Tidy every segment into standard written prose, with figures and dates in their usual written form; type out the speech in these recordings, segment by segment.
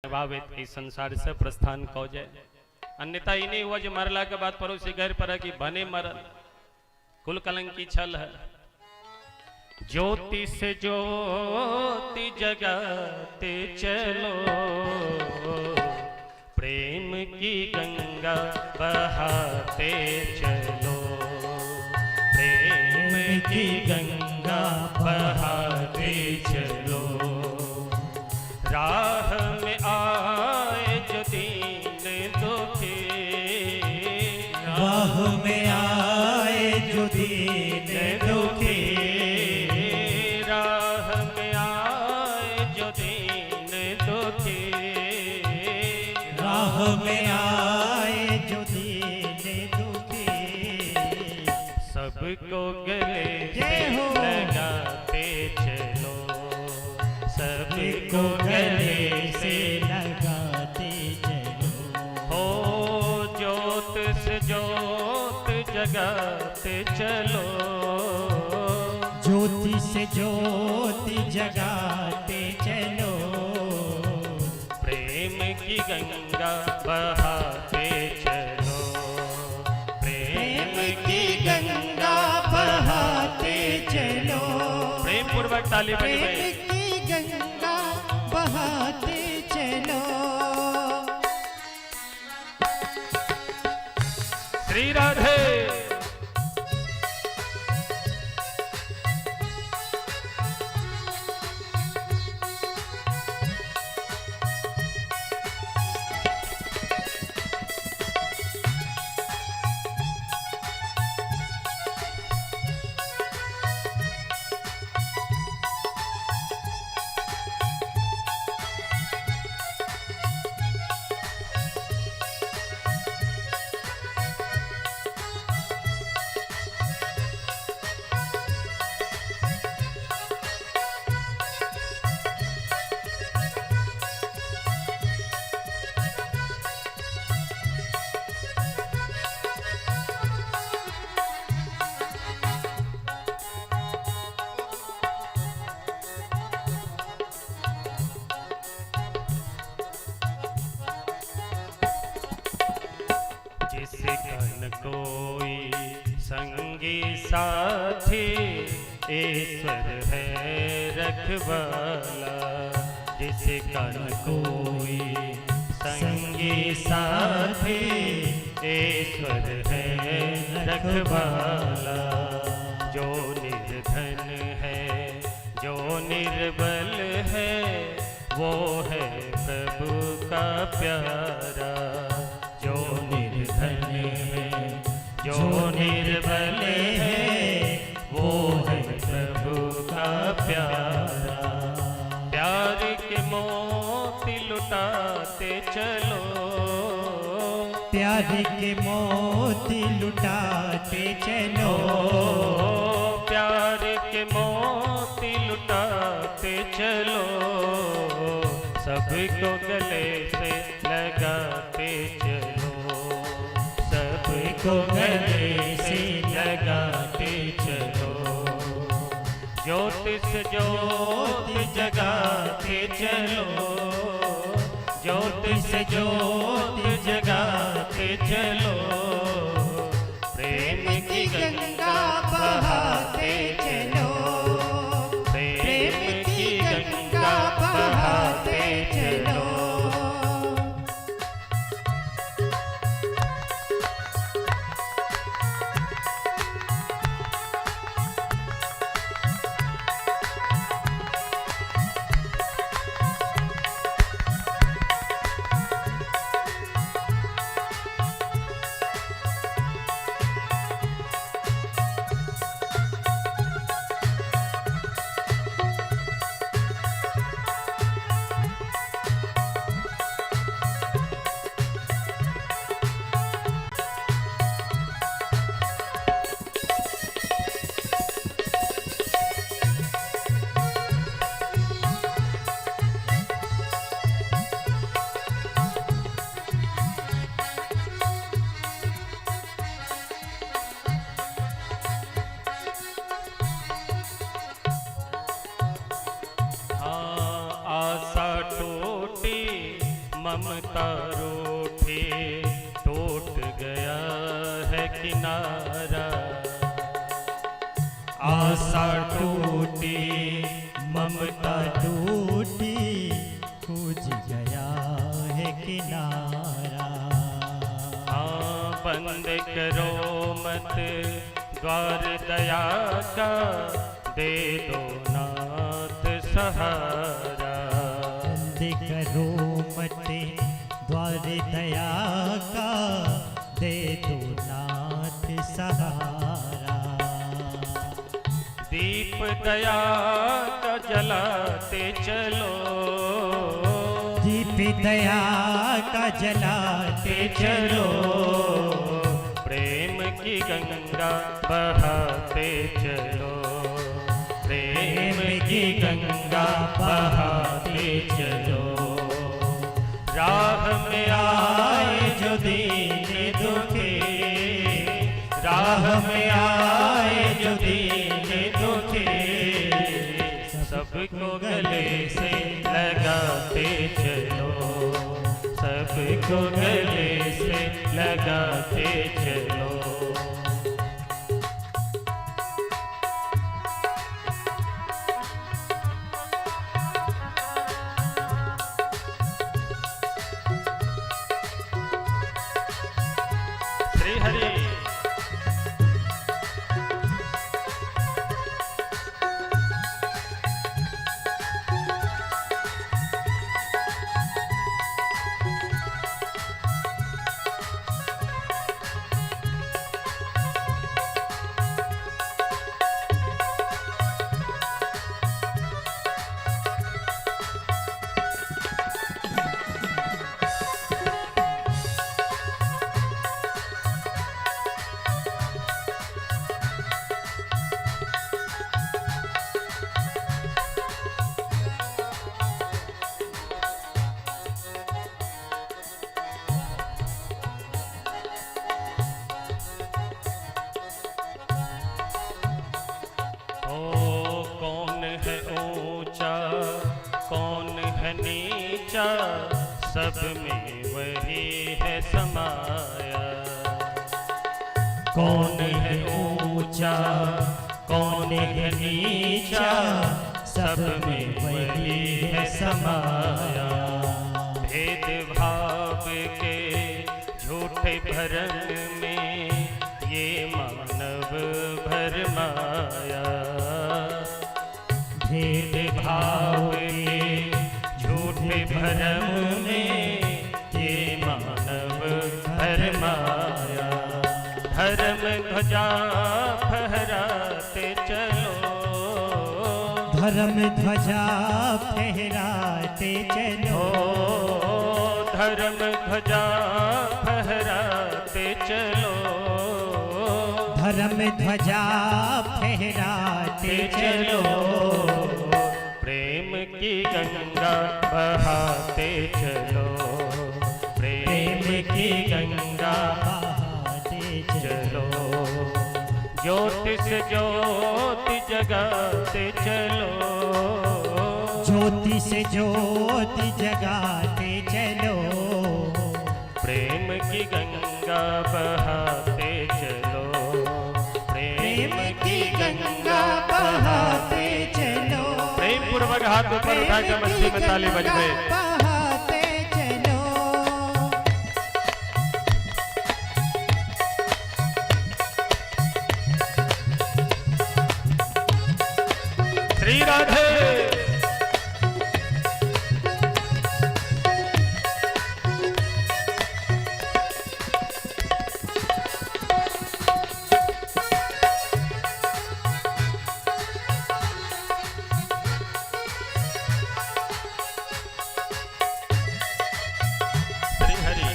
नभाबैत एहि संसार से प्रस्थान कऽ जाय। अन्यथा ई नहि हुआ जे मरला के बाद पड़ोसी गैर पर कि भने मरल, कुल कलंकी छल है। ज्योति से ज्योति जगाते चलो, प्रेम की गंगा बहाते चलो, प्रेम की गंगा बहाते चलो। राह में आए जो दीन दुखी, राह में आए जो दीन दुखी, राह में आए जो दीन दुखी, राह में आए जो दीन दुखी, सबको गले से जय हो। लगाते चलो, सबको को गले गले से से लगाते चलो। हो ज्योत से ज्योत जगाते चलो, ज्योति से ज्योति जगाते चलो, प्रेम की गंगा बहाते चलो, प्रेम की गंगा बहाते चलो, प्रेम पूर्वक ताली प्रेम बजबे। की गंगा बहाते चलो। श्री राधे। जिसका न कोई संगी साथी, ईश्वर है रखवाला। जिसका न कोई संगी साथी, ईश्वर है रखवाला। जो निर्धन है, जो निर्बल है, वो है प्रभु का प्यारा। जो निर्धन है, जो निर्बल है, वो है प्रभु का प्यारा। प्यार के मोती लुटाते चलो, प्यार के मोती लुटाते चलो, प्यार के मोती लुटाते चलो, सबको गले से लगाते चलो, सबको गले से लगाते चलो। ज्योति से ज्योति जगाते चलो, ज्योति से ज्योति जगाते चलो, प्रेम की गंगा बहाते चलो, प्रेम की गंगा बहाते चलो। ममता रूठी, टूट गया है किनारा। आशा टूटी, ममता टूटी, खोज गया है किनारा। हाँ, बंद करो मत द्वार दया का, दे दो नाथ सहारा। बंद करो मत द्वार दया का, दे दो नाथ सहारा। दीप दया का जलाते चलो, दीप दया का जलाते चलो, प्रेम की गंगा बहाते चलो, प्रेम की गंगा बहाते चलो। राह में आए जो दीन दुखी, राह में आए जो दीन दुखी, सबको गले से लगाते चलो, सबको गले से लगाते चलो। श्री हरि। ओ कौन है ऊंचा, कौन है नीचा, सब में वही है समाया। कौन है ऊंचा, कौन है नीचा, सब में वही है समाया। भेदभाव के झूठे भरम में ये मानव भरमाया। भेदभाव के झूठे भरम में ये मानव भरमाया। धर्म ध्वजा फहराते चलो, धर्म ध्वजा फहराते चलो, ओ धर्म ध्वजा फहराते चलो, धर्म ध्वजा फहराते चलो, प्रेम की गंगा बहाते चलो, प्रेम की गंगा बहाते चलो। चलो। ज्योति से ज्योति जगाते चलो, ज्योति से ज्योति जगाते चलो, प्रेम की गंगा बहाते चलो, प्रेम की गंगा बहाते चलो। प्रेम पूर्वक हाथ ऊपर उठाकर मस्ती में ताली बजबे। बहाते चलो। श्री राधे। श्री हरि।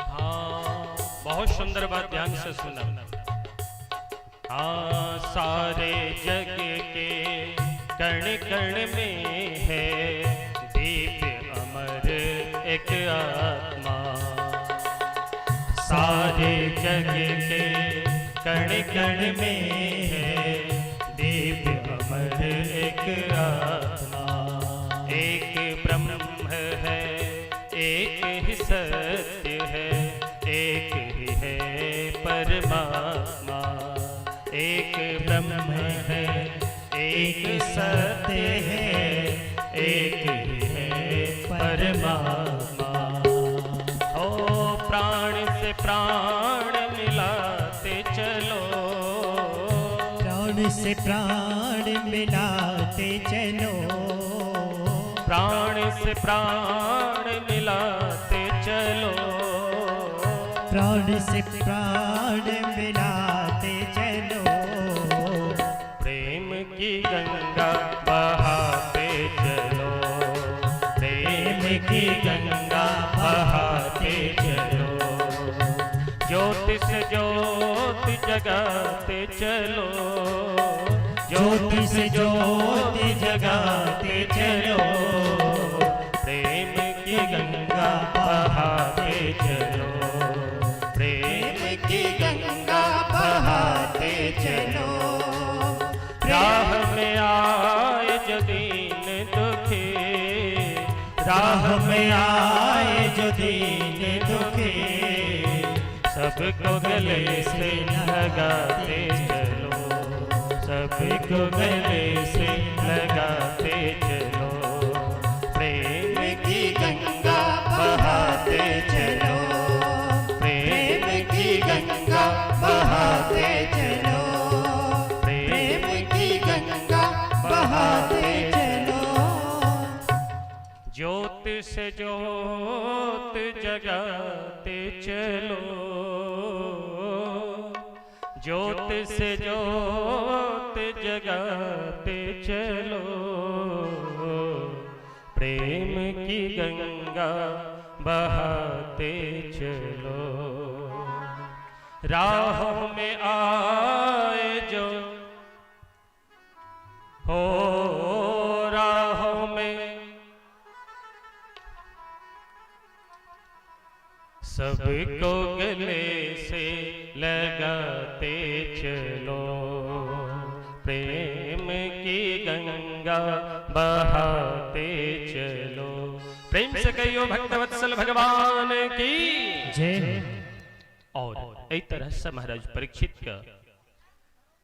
हाँ, बहुत सुंदर बात, ध्यान से सुना। हाँ, सारे जग के कण कण में है दिव्य अमर एक आत्मा। सारे जग के कण कण में है दिव्य अमर एक आत्मा। एक ब्रह्म है, एक ही सत्य है, एक ही है परमात्मा। एक ब्रह्म है, एक सत्य है, एक ही है परमात्मा। ओ प्राण से प्राण मिलाते चलो, प्राण से प्राण मिलाते चलो, प्राण से प्राण मिलाते चलो, प्राण से प्राण मिलाते चलो, प्रेम की गंगा बहाते चलो, प्रेम की गंगा बहाते चलो, ज्योति से ज्योति जगाते चलो, ज्योति से ज्योति जगाते चलो, प्रेम की गंगा बहाते चलो, प्रेम की गंगा बहाते चलो, राह में आए जो दीन दुखी, राह में आए जो दीन दुखी, सबको गले से लगाते चलो, सबको गले से लगाते चलो, प्रेम की गंगा बहाते चलो, प्रेम प्रेम की गंगा बहाते चलो, प्रेम प्रेम की गंगा बहाते चलो, ज्योत से ज्योत जगाते चलो, ज्योत से ज्योत जगाते चलो, प्रेम की गंगा बहाते चलो। राहों में आए जो हो, राहों में सबको गले से लगाते चलो, प्रेम की गंगा बहाते चलो। प्रेम से कहियो भक्तवत्सल भगवान की जय। और एहि तरह से महाराज परीक्षित के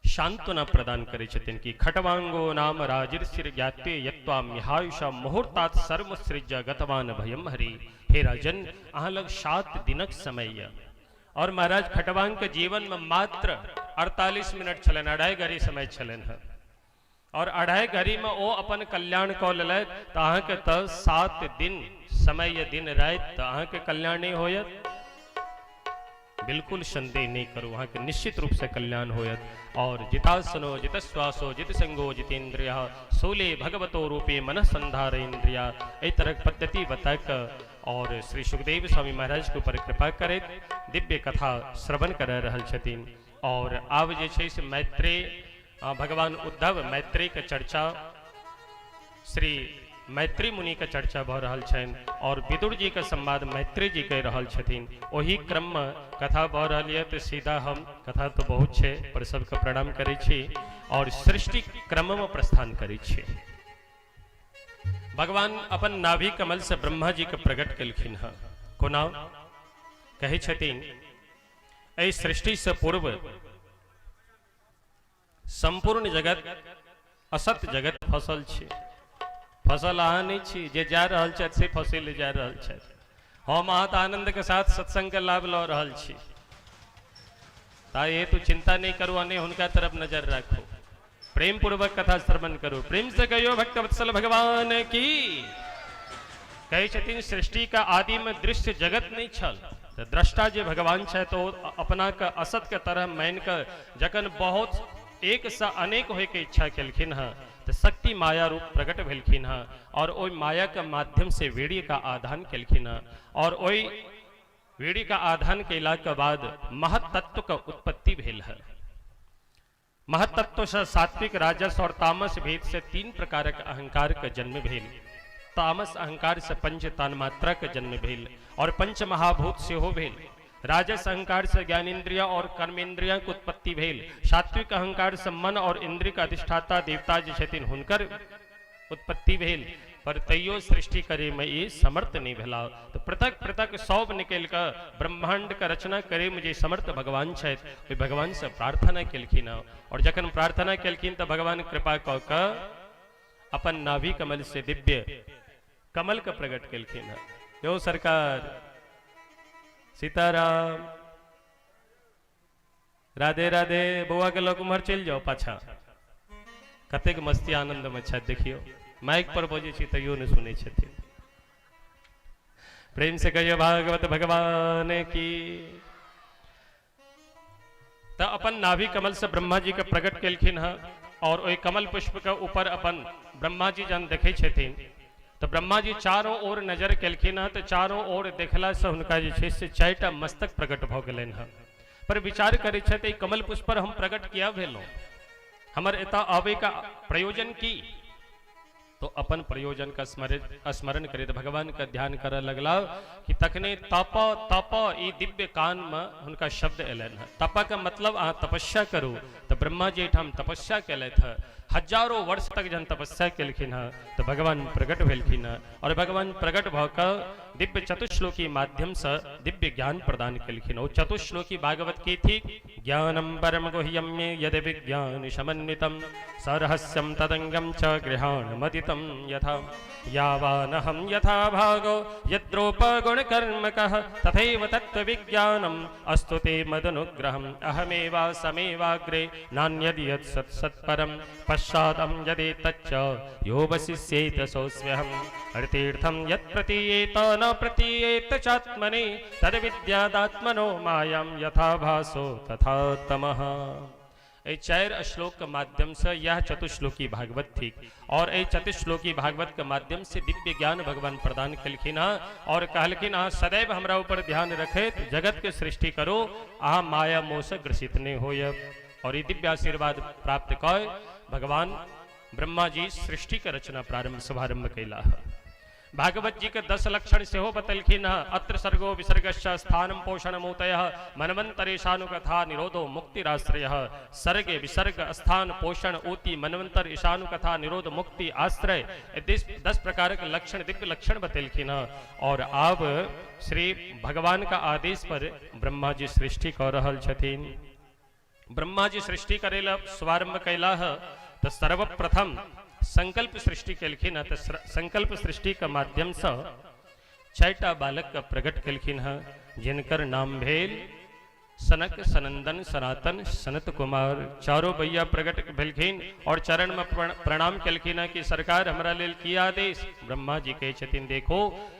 सांत्वना प्रदान करै छथिन कि खटवांगो नाम राजर्षिर ज्ञाते यत्वा मिहायुषा मुहूर्तात् सर्वसृज्य गतवान भयम हरि। हे राजन, अहाँ लग 7 दिनक समय यऽ। और महाराज खटवांग के जीवन में मात्र 48 मिनट छलनि, 2.5 घड़ी समय छलनि हँ। और 2.5 घड़ी में ओ अपन कल्याण कऽ लेलथि तऽ अहाँके तऽ 7 दिन समय या दिन राति तऽ अहाँके कल्याण नहि होयत। बिल्कुल संदेह नहीं करू, अहाँके निश्चित रूप से कल्याण होयत। और जितासनो जितश्वासो जितसंगो जितेन्द्रिय सोले भगवतो रूपे मन संधार इंद्रिया, एहि तरहक पद्धति बता कऽ और श्री सुखदेव स्वामी महाराज के ऊपर कृपा करैत दिव्य कथा श्रवण कर रहल छथिन। और आब जे छै से मैत्रेय भगवान उद्धव मैत्रेय के चर्चा, श्री मैत्री मुनि के चर्चा भऽ रहल छनि और विदुर जी के संवाद मैत्री जी कहि रहल छथिन। ओहि क्रम में कथा भऽ रहल यऽ तऽ सीधा हम, कथा तऽ बहुत छै पर सबके प्रणाम करै छी और सृष्टि क्रम में प्रस्थान करै छी। भगवान अपन नाभि कमल से ब्रह्मा जी के प्रकट केलखिन हँ। कोना कहै छथिन, एहि सृष्टि से पूर्व संपूर्ण जगत असत जगत फसल छै। फसल अहाँ नहीं छी, जे जा रहल छथि से फसै लए जा रहल छथि। हम अहाँ तऽ आनंद के साथ सत्संग के लाभ लऽ रहल छी। ताहि हेतु चिंता नहीं करू आ नहि हुनका तरफ नजर राखू। प्रेम पूर्वक कथा श्रवण करू। प्रेम से कहियो भक्तवत्सल भगवान की। कहै छथिन सृष्टि का आदि में दृश्य जगत नहीं छल, तऽ दृष्टा जे भगवान छथि तो अपना के असत के तरह मान के जखन बहुत एक से अनेक होय के इच्छा केलखिन हँ तऽ शक्ति माया रूप प्रकट भेलखिन हँ और ओहि माया के माध्यम से वीर्य का आधान केलखिन हँ। और ओहि वीर्य का आधान केला के बाद महत तत्व के उत्पत्ति भेल है। महतत्व से सात्विक, राजस और तामस भेद से 3 प्रकारक अहंकार के जन्म भेल। तामस अहंकार से पंच तन्मात्रा के जन्म भेल और पंच महाभूत सेहो भेल। राजस अहंकार से ज्ञानेन्द्रिय और कर्मेंद्रिय के उत्पत्ति भेल। सात्विक अहंकार से मन और इंद्रिय के अधिष्ठाता देवता जे छथिन हुनकर उत्पत्ति भेल। पर तैयो सृष्टि करे में ई समर्थ नहीं भेला। तो पृथक पृथक सब निकल के ब्रह्मांड के रचना करे में जे समर्थ भगवान छथि, ओहि भगवान से प्रार्थना केलखिन। और जखन प्रार्थना केलखिन तो भगवान कृपा कऽ के अपन नाभि कमल से दिव्य कमल के प्रकट केलखिन। यो सरकार, सीताराम, राधे राधे। बौआ के लग उम्हर चलि जाओ पाछा। कतेक मस्ती आनंद में छथि देखियो, माइक पर बजै छी तैयो नहि सुनै छथिन। प्रेम से कहियो भागवत भगवान की। तऽ अपन नाभि कमल से ब्रह्मा जी के प्रकट केलखिन हँ और ओहि कमल पुष्प के ऊपर अपन ब्रह्मा जी जहन देखै छथिन तऽ ब्रह्मा जी चारों ओर नजर केलखिन हँ, तऽ चारों ओर देखला से हुनका जे छै से 4टा मस्तक प्रकट भऽ गेलनि हँ। पर विचार करै छथि, एहि कमल पुष्प पर हम प्रकट किया भेलहुँ, हमर एतऽ आबैके प्रयोजन की? तो अपन प्रयोजन का स्मरण करैत भगवान का ध्यान करऽ लगला कि तखने तप तप ई दिव्य कान में हुनका शब्द एलनि हँ। तप के मतलब अहाँ तपस्या करू। तऽ ब्रह्मा जी एहिठाम तपस्या केलथि हँ, हजारों वर्ष तक जहन तपस्या केलखिन हँ तऽ भगवान प्रकट भेलखिन हँ और भगवान प्रकट भऽ कऽ दिव्य चतुश्लोकी माध्यम से दिव्य ज्ञान प्रदान केलखिन। ओ चतुश्लोकी भागवत की थी? ज्ञानम परम गुह्यम मे यद विज्ञान समन्वितम सरहस्यम तदंगम च गृहाण मदितम यथा यावानहं यथा भागो यद्रूप गुणकर्मकः तथैव तत्त्वविज्ञानम अस्तु ते मदनुग्रहम् अहमेवा समेवाग्रे नान्यद् यत् सत् सत्परं पश्चादं यदि तच्च यो वशिष्येत सोऽस्म्यहम्। हरितीर्थं यत् प्रतीयेत न प्रतीयेत चात्मने तद्विद्यादात्मनो मायां यथा भासो तथा तमः। एहि 4 श्लोक के माध्यम से यह चतुश्लोकी भागवत थी और एहि चतुश्लोकी भागवत के माध्यम से दिव्य ज्ञान भगवान प्रदान केलखिन हँ और कहलखिन अहाँ सदैव हमरा ऊपर ध्यान रखैत जगत के सृष्टि करो, अहाँ माया मोह से ग्रसित नहीं होयब। और ई दिव्य आशीर्वाद प्राप्त कय भगवान ब्रह्मा जी सृष्टि के रचना प्रारंभ शुभारंभ कैला। भागवत जी के 10 लक्षण सेहो बतलखिन हँ। अत्र सर्गो विसर्गश्च स्थानम पोषण मूतयः मनवंतरेशानुकथा निरोधो मुक्तिराश्रयः। सर्ग विसर्ग स्थान पोषण ऊति मनवंतर ईशानुकथा निरोध मुक्ति आश्रय, 10 प्रकार के लक्षण दिव्य लक्षण बतलखिन हँ। और आब श्री भगवान का आदेश पर ब्रह्मा जी सृष्टि कर रहल छथिन। ब्रह्मा जी सृष्टि करे ला शुभारंभ कैला है तो सर्वप्रथम संकल्प सृष्टि केलखिन है। तो संकल्प सृष्टि के माध्यम से 6टा बालक के प्रकट केलखिन है, जिनकर नाम भेल सनक सनंदन सनातन सनत कुमार। चारों भैया प्रकट भेलखिन और चरण में प्रणाम केलखिन है कि सरकार हमरा लेल की आदेश। ब्रह्मा जी कहै छथिन देखो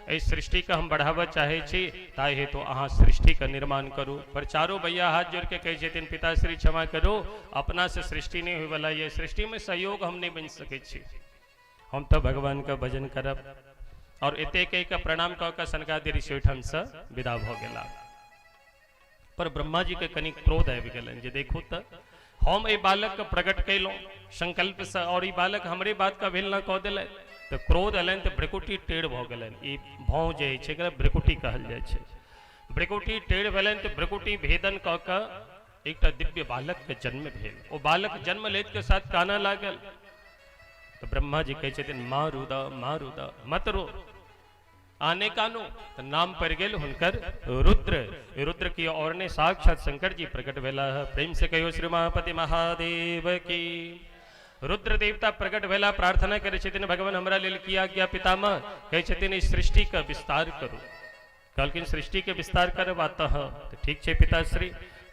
एहि सृष्टि के हम बढ़ाबऽ चाहै छी, ताहि हेतु अहाँ सृष्टि के निर्माण करू। पर चारो भैया हाथ जोड़ के कहै छथिन पिताश्री क्षमा करू, अपना से सृष्टि नहीं होयवला ये, सृष्टि में सहयोग हम नहीं बनि सकै छी, हम तो भगवान के भजन करब। और एते कहि के प्रणाम कऽ के सनकादि ऋषि ओहिठाम से विदा भऽ गेला। पर ब्रह्मा जी के कनि क्रोध आबि गेलनि जे देखू तऽ हम एहि बालक के प्रकट कयलहुँ संकल्प से और ई बालक हमरे बात के अवहेलना कऽ देलनि। तऽ क्रोध एलनि तऽ भ्रिकुटी टेढ़ भऽ गेलनि। ई भौं जे होइ छै एकरा भ्रिकुटी कहल जाइ छै। भ्रिकुटी टेढ़ भेलनि तऽ भ्रिकुटी भेदन कऽ के एकटा दिव्य बालक के जन्म भेल। ओ बालक जन्म लैत के साथ कानऽ लागल। तऽ ब्रह्मा जी कहै छथिन माँ रुदा माँ रुदा मत रो आने कानो। तो नाम पड़ गेल हुनकर रुद्र। रुद्र की और ने साक्षात शंकर जी प्रकट भेला है। प्रेम से कहियो श्री महापति महादेव की। रुद्र देवता प्रकट भेला, प्रार्थना करे छथिन भगवान हमरा लेल की आज्ञा पितामह। कहै छथिन इस सृष्टि का विस्तार करू। कहलखिन सृष्टि के विस्तार करब आतः। तो ठीक छै पिताश्री।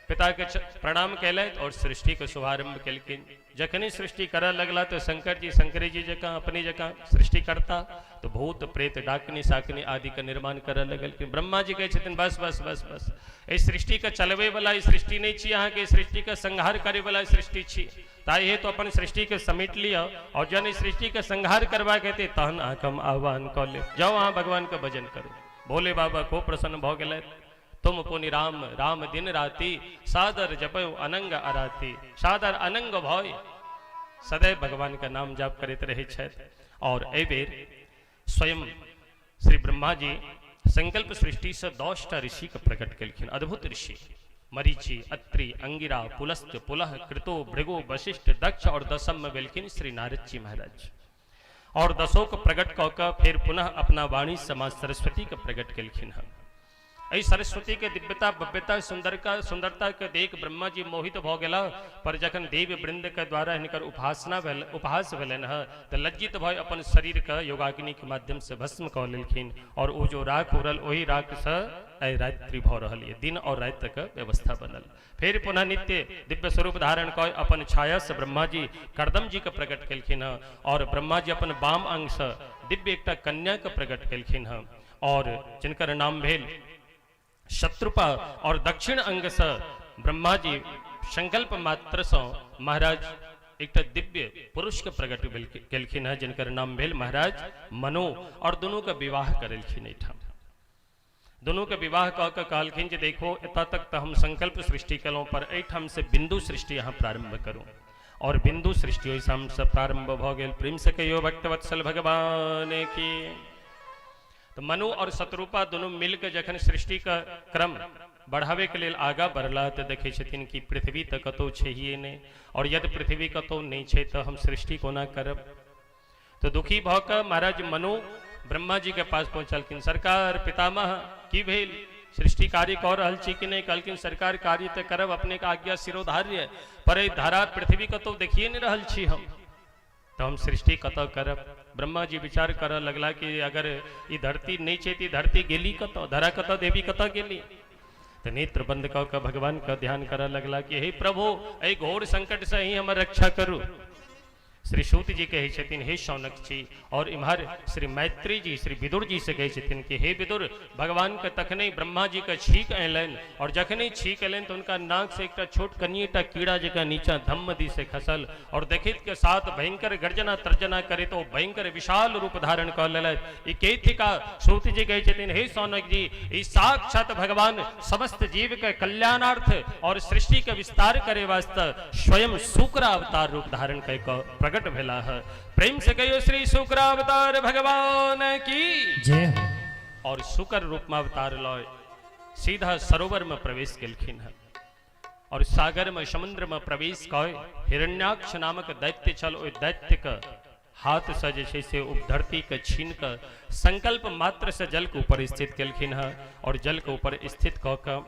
पिता के प्रणाम केलथि और सृष्टि के शुभारंभ केलखिन। जखने सृष्टि करऽ लगला तो शंकर जी शंकरे जी जकाँ अपने जकाँ सृष्टि करता तो भूत प्रेत डाकनी साकनी आदि के निर्माण करऽ लगलखिन। ब्रह्मा जी कहै छथिन बस बस बस बस, एहि सृष्टि के चलबै वाला ई सृष्टि नहि छी, अहाँके सृष्टि के संहार करे वाला सृष्टि छी, ताहि हेतु अपन सृष्टि के समेट लिअ और जहन ई सृष्टि के संहार करबाक हेतै तहन अहाँके हम आह्वान कऽ लेब, जाउ अहाँ भगवान के भजन करू। भोले बाबा खूब प्रसन्न भऽ गेलथि। तुम पुनि राम राम दिन राति, सादर जपयो अनंग अराति। सादर अनंग भय, सदैव भगवान के नाम जाप करैत रहै छथि। और एहि बेर स्वयं श्री ब्रह्मा जी संकल्प सृष्टि से 10टा ऋषि के प्रकट केलखिन। अद्भुत ऋषि, मरीचि, अत्रि, अंगिरा, पुलस्त, पुलह, कृतो, भृगु, वशिष्ठ, दक्ष और दसम में भेलखिन श्री नारद जी महाराज। और दसों को प्रकट कऽ कऽ फेर पुनः अपना वाणी से माँ सरस्वती के प्रकट केलखिन हँ। एहि सरस्वती के दिव्यता, भव्यता, सुंदरता के देख ब्रह्मा जी मोहित भऽ गेला। पर जखन देव वृंद के द्वारा हिनकर उपासना भेल, उपहास भेलनि हँ, तऽ लज्जित भऽ अपन शरीर के योगाग्नि के माध्यम से भस्म कऽ लेलखिन। और ओ जो राख उड़ल, ओहि राख से एहि रात्रि भऽ रहल यऽ, दिन और राति के व्यवस्था बनल। फिर पुनः नित्य दिव्य स्वरूप धारण कऽ अपन छाया से ब्रह्मा जी करदम जी के प्रकट केलखिन हँ। और ब्रह्मा जी अपन वाम अंग से दिव्य एकटा कन्या के प्रकट केलखिन हँ, और जिनकर नाम भेल शत्रुपा। और दक्षिण अंग से ब्रह्मा जी संकल्प मात्र से महाराज एकटा दिव्य पुरुष के प्रकट केलखिन हँ, जिनकर नाम भेल महाराज मनो। और दोनों के विवाह करेलखिन। एहिठाम दोनों के विवाह कऽ के कहलखिन जे देखो, एतऽ तक तऽ हम संकल्प सृष्टि केलहुँ, पर एहिठाम से बिंदु सृष्टि अहाँ प्रारंभ करू। और बिंदु सृष्टि ओहिठाम से प्रारंभ भऽ गेल। प्रेम से कहियो भक्तवत्सल भगवान की। तऽ मनु और शत्रुपा दोनों मिलके जखन सृष्टि के क्रम बढ़ावे के लेल आगा बढ़ला, तऽ देखै छथिन कि पृथ्वी तऽ कतहु छैहे नहि, और यदि पृथ्वी कतहु नहि छै तऽ हम सृष्टि कोना करब। तो दुखी भऽ कऽ महाराज मनु ब्रह्मा जी के पास पहुँचलखिन। सरकार पितामह, की भेल, सृष्टि कार्य कऽ रहल छी कि नहि? कहलखिन सरकार कार्य तऽ करब, अपने के आज्ञा शिरोधार्य, पर एहि धरा पृथ्वी कतहु देखिए नहि रहल छी हम, तऽ हम सृष्टि कतऽ करब? ब्रह्मा जी विचार करऽ लगला कि अगर ई धरती नहि छै तऽ ई धरती गेली कतऽ, धरा कतऽ, देवी कतऽ गेली? तऽ नेत्र बंद कऽ कऽ भगवान के ध्यान करऽ लगला कि हे प्रभु, एहि घोर संकट से ही हमर रक्षा करू। श्री सूत जी कहै छथिन हे शौनक जी, और इम्हर श्री मैत्री जी श्री विदुर जी से कहै छथिन कि हे विदुर, भगवान के तखने ब्रह्मा जी के छींक अयलनि, और जखने छींक अयलनि तऽ हुनका नाक से एकटा छोट कनिएटा कीड़ा जकाँ नीचा धम्म दी से खसल, और देखैत के साथ भयंकर गर्जना तर्जना करैत ओ भयंकर विशाल रूप धारण कऽ लेलथि। ई के थिका? सूत जी कहै छथिन हे शौनक जी, ई साक्षात भगवान समस्त जीव के कल्याणार्थ और सृष्टि के विस्तार करे वास्ते स्वयं शुक्रावतार रूप धारण कऽ कऽ प्रकट भेला है। प्रेम से कहियो श्री शुक्रावतार भगवान की जय हो। और शुक्र रूप में अवतार लय सीधा सरोवर में प्रवेश केलखिन है, और सागर में समुद्र में प्रवेश कऽ हिरण्याक्ष नामक दैत्य छल, ओहि दैत्य के हाथ से जे छै से ओ धरती के छीन कऽ संकल्प मात्र से जल के ऊपर स्थित केलखिन है। और जल के ऊपर स्थित कऽ कऽ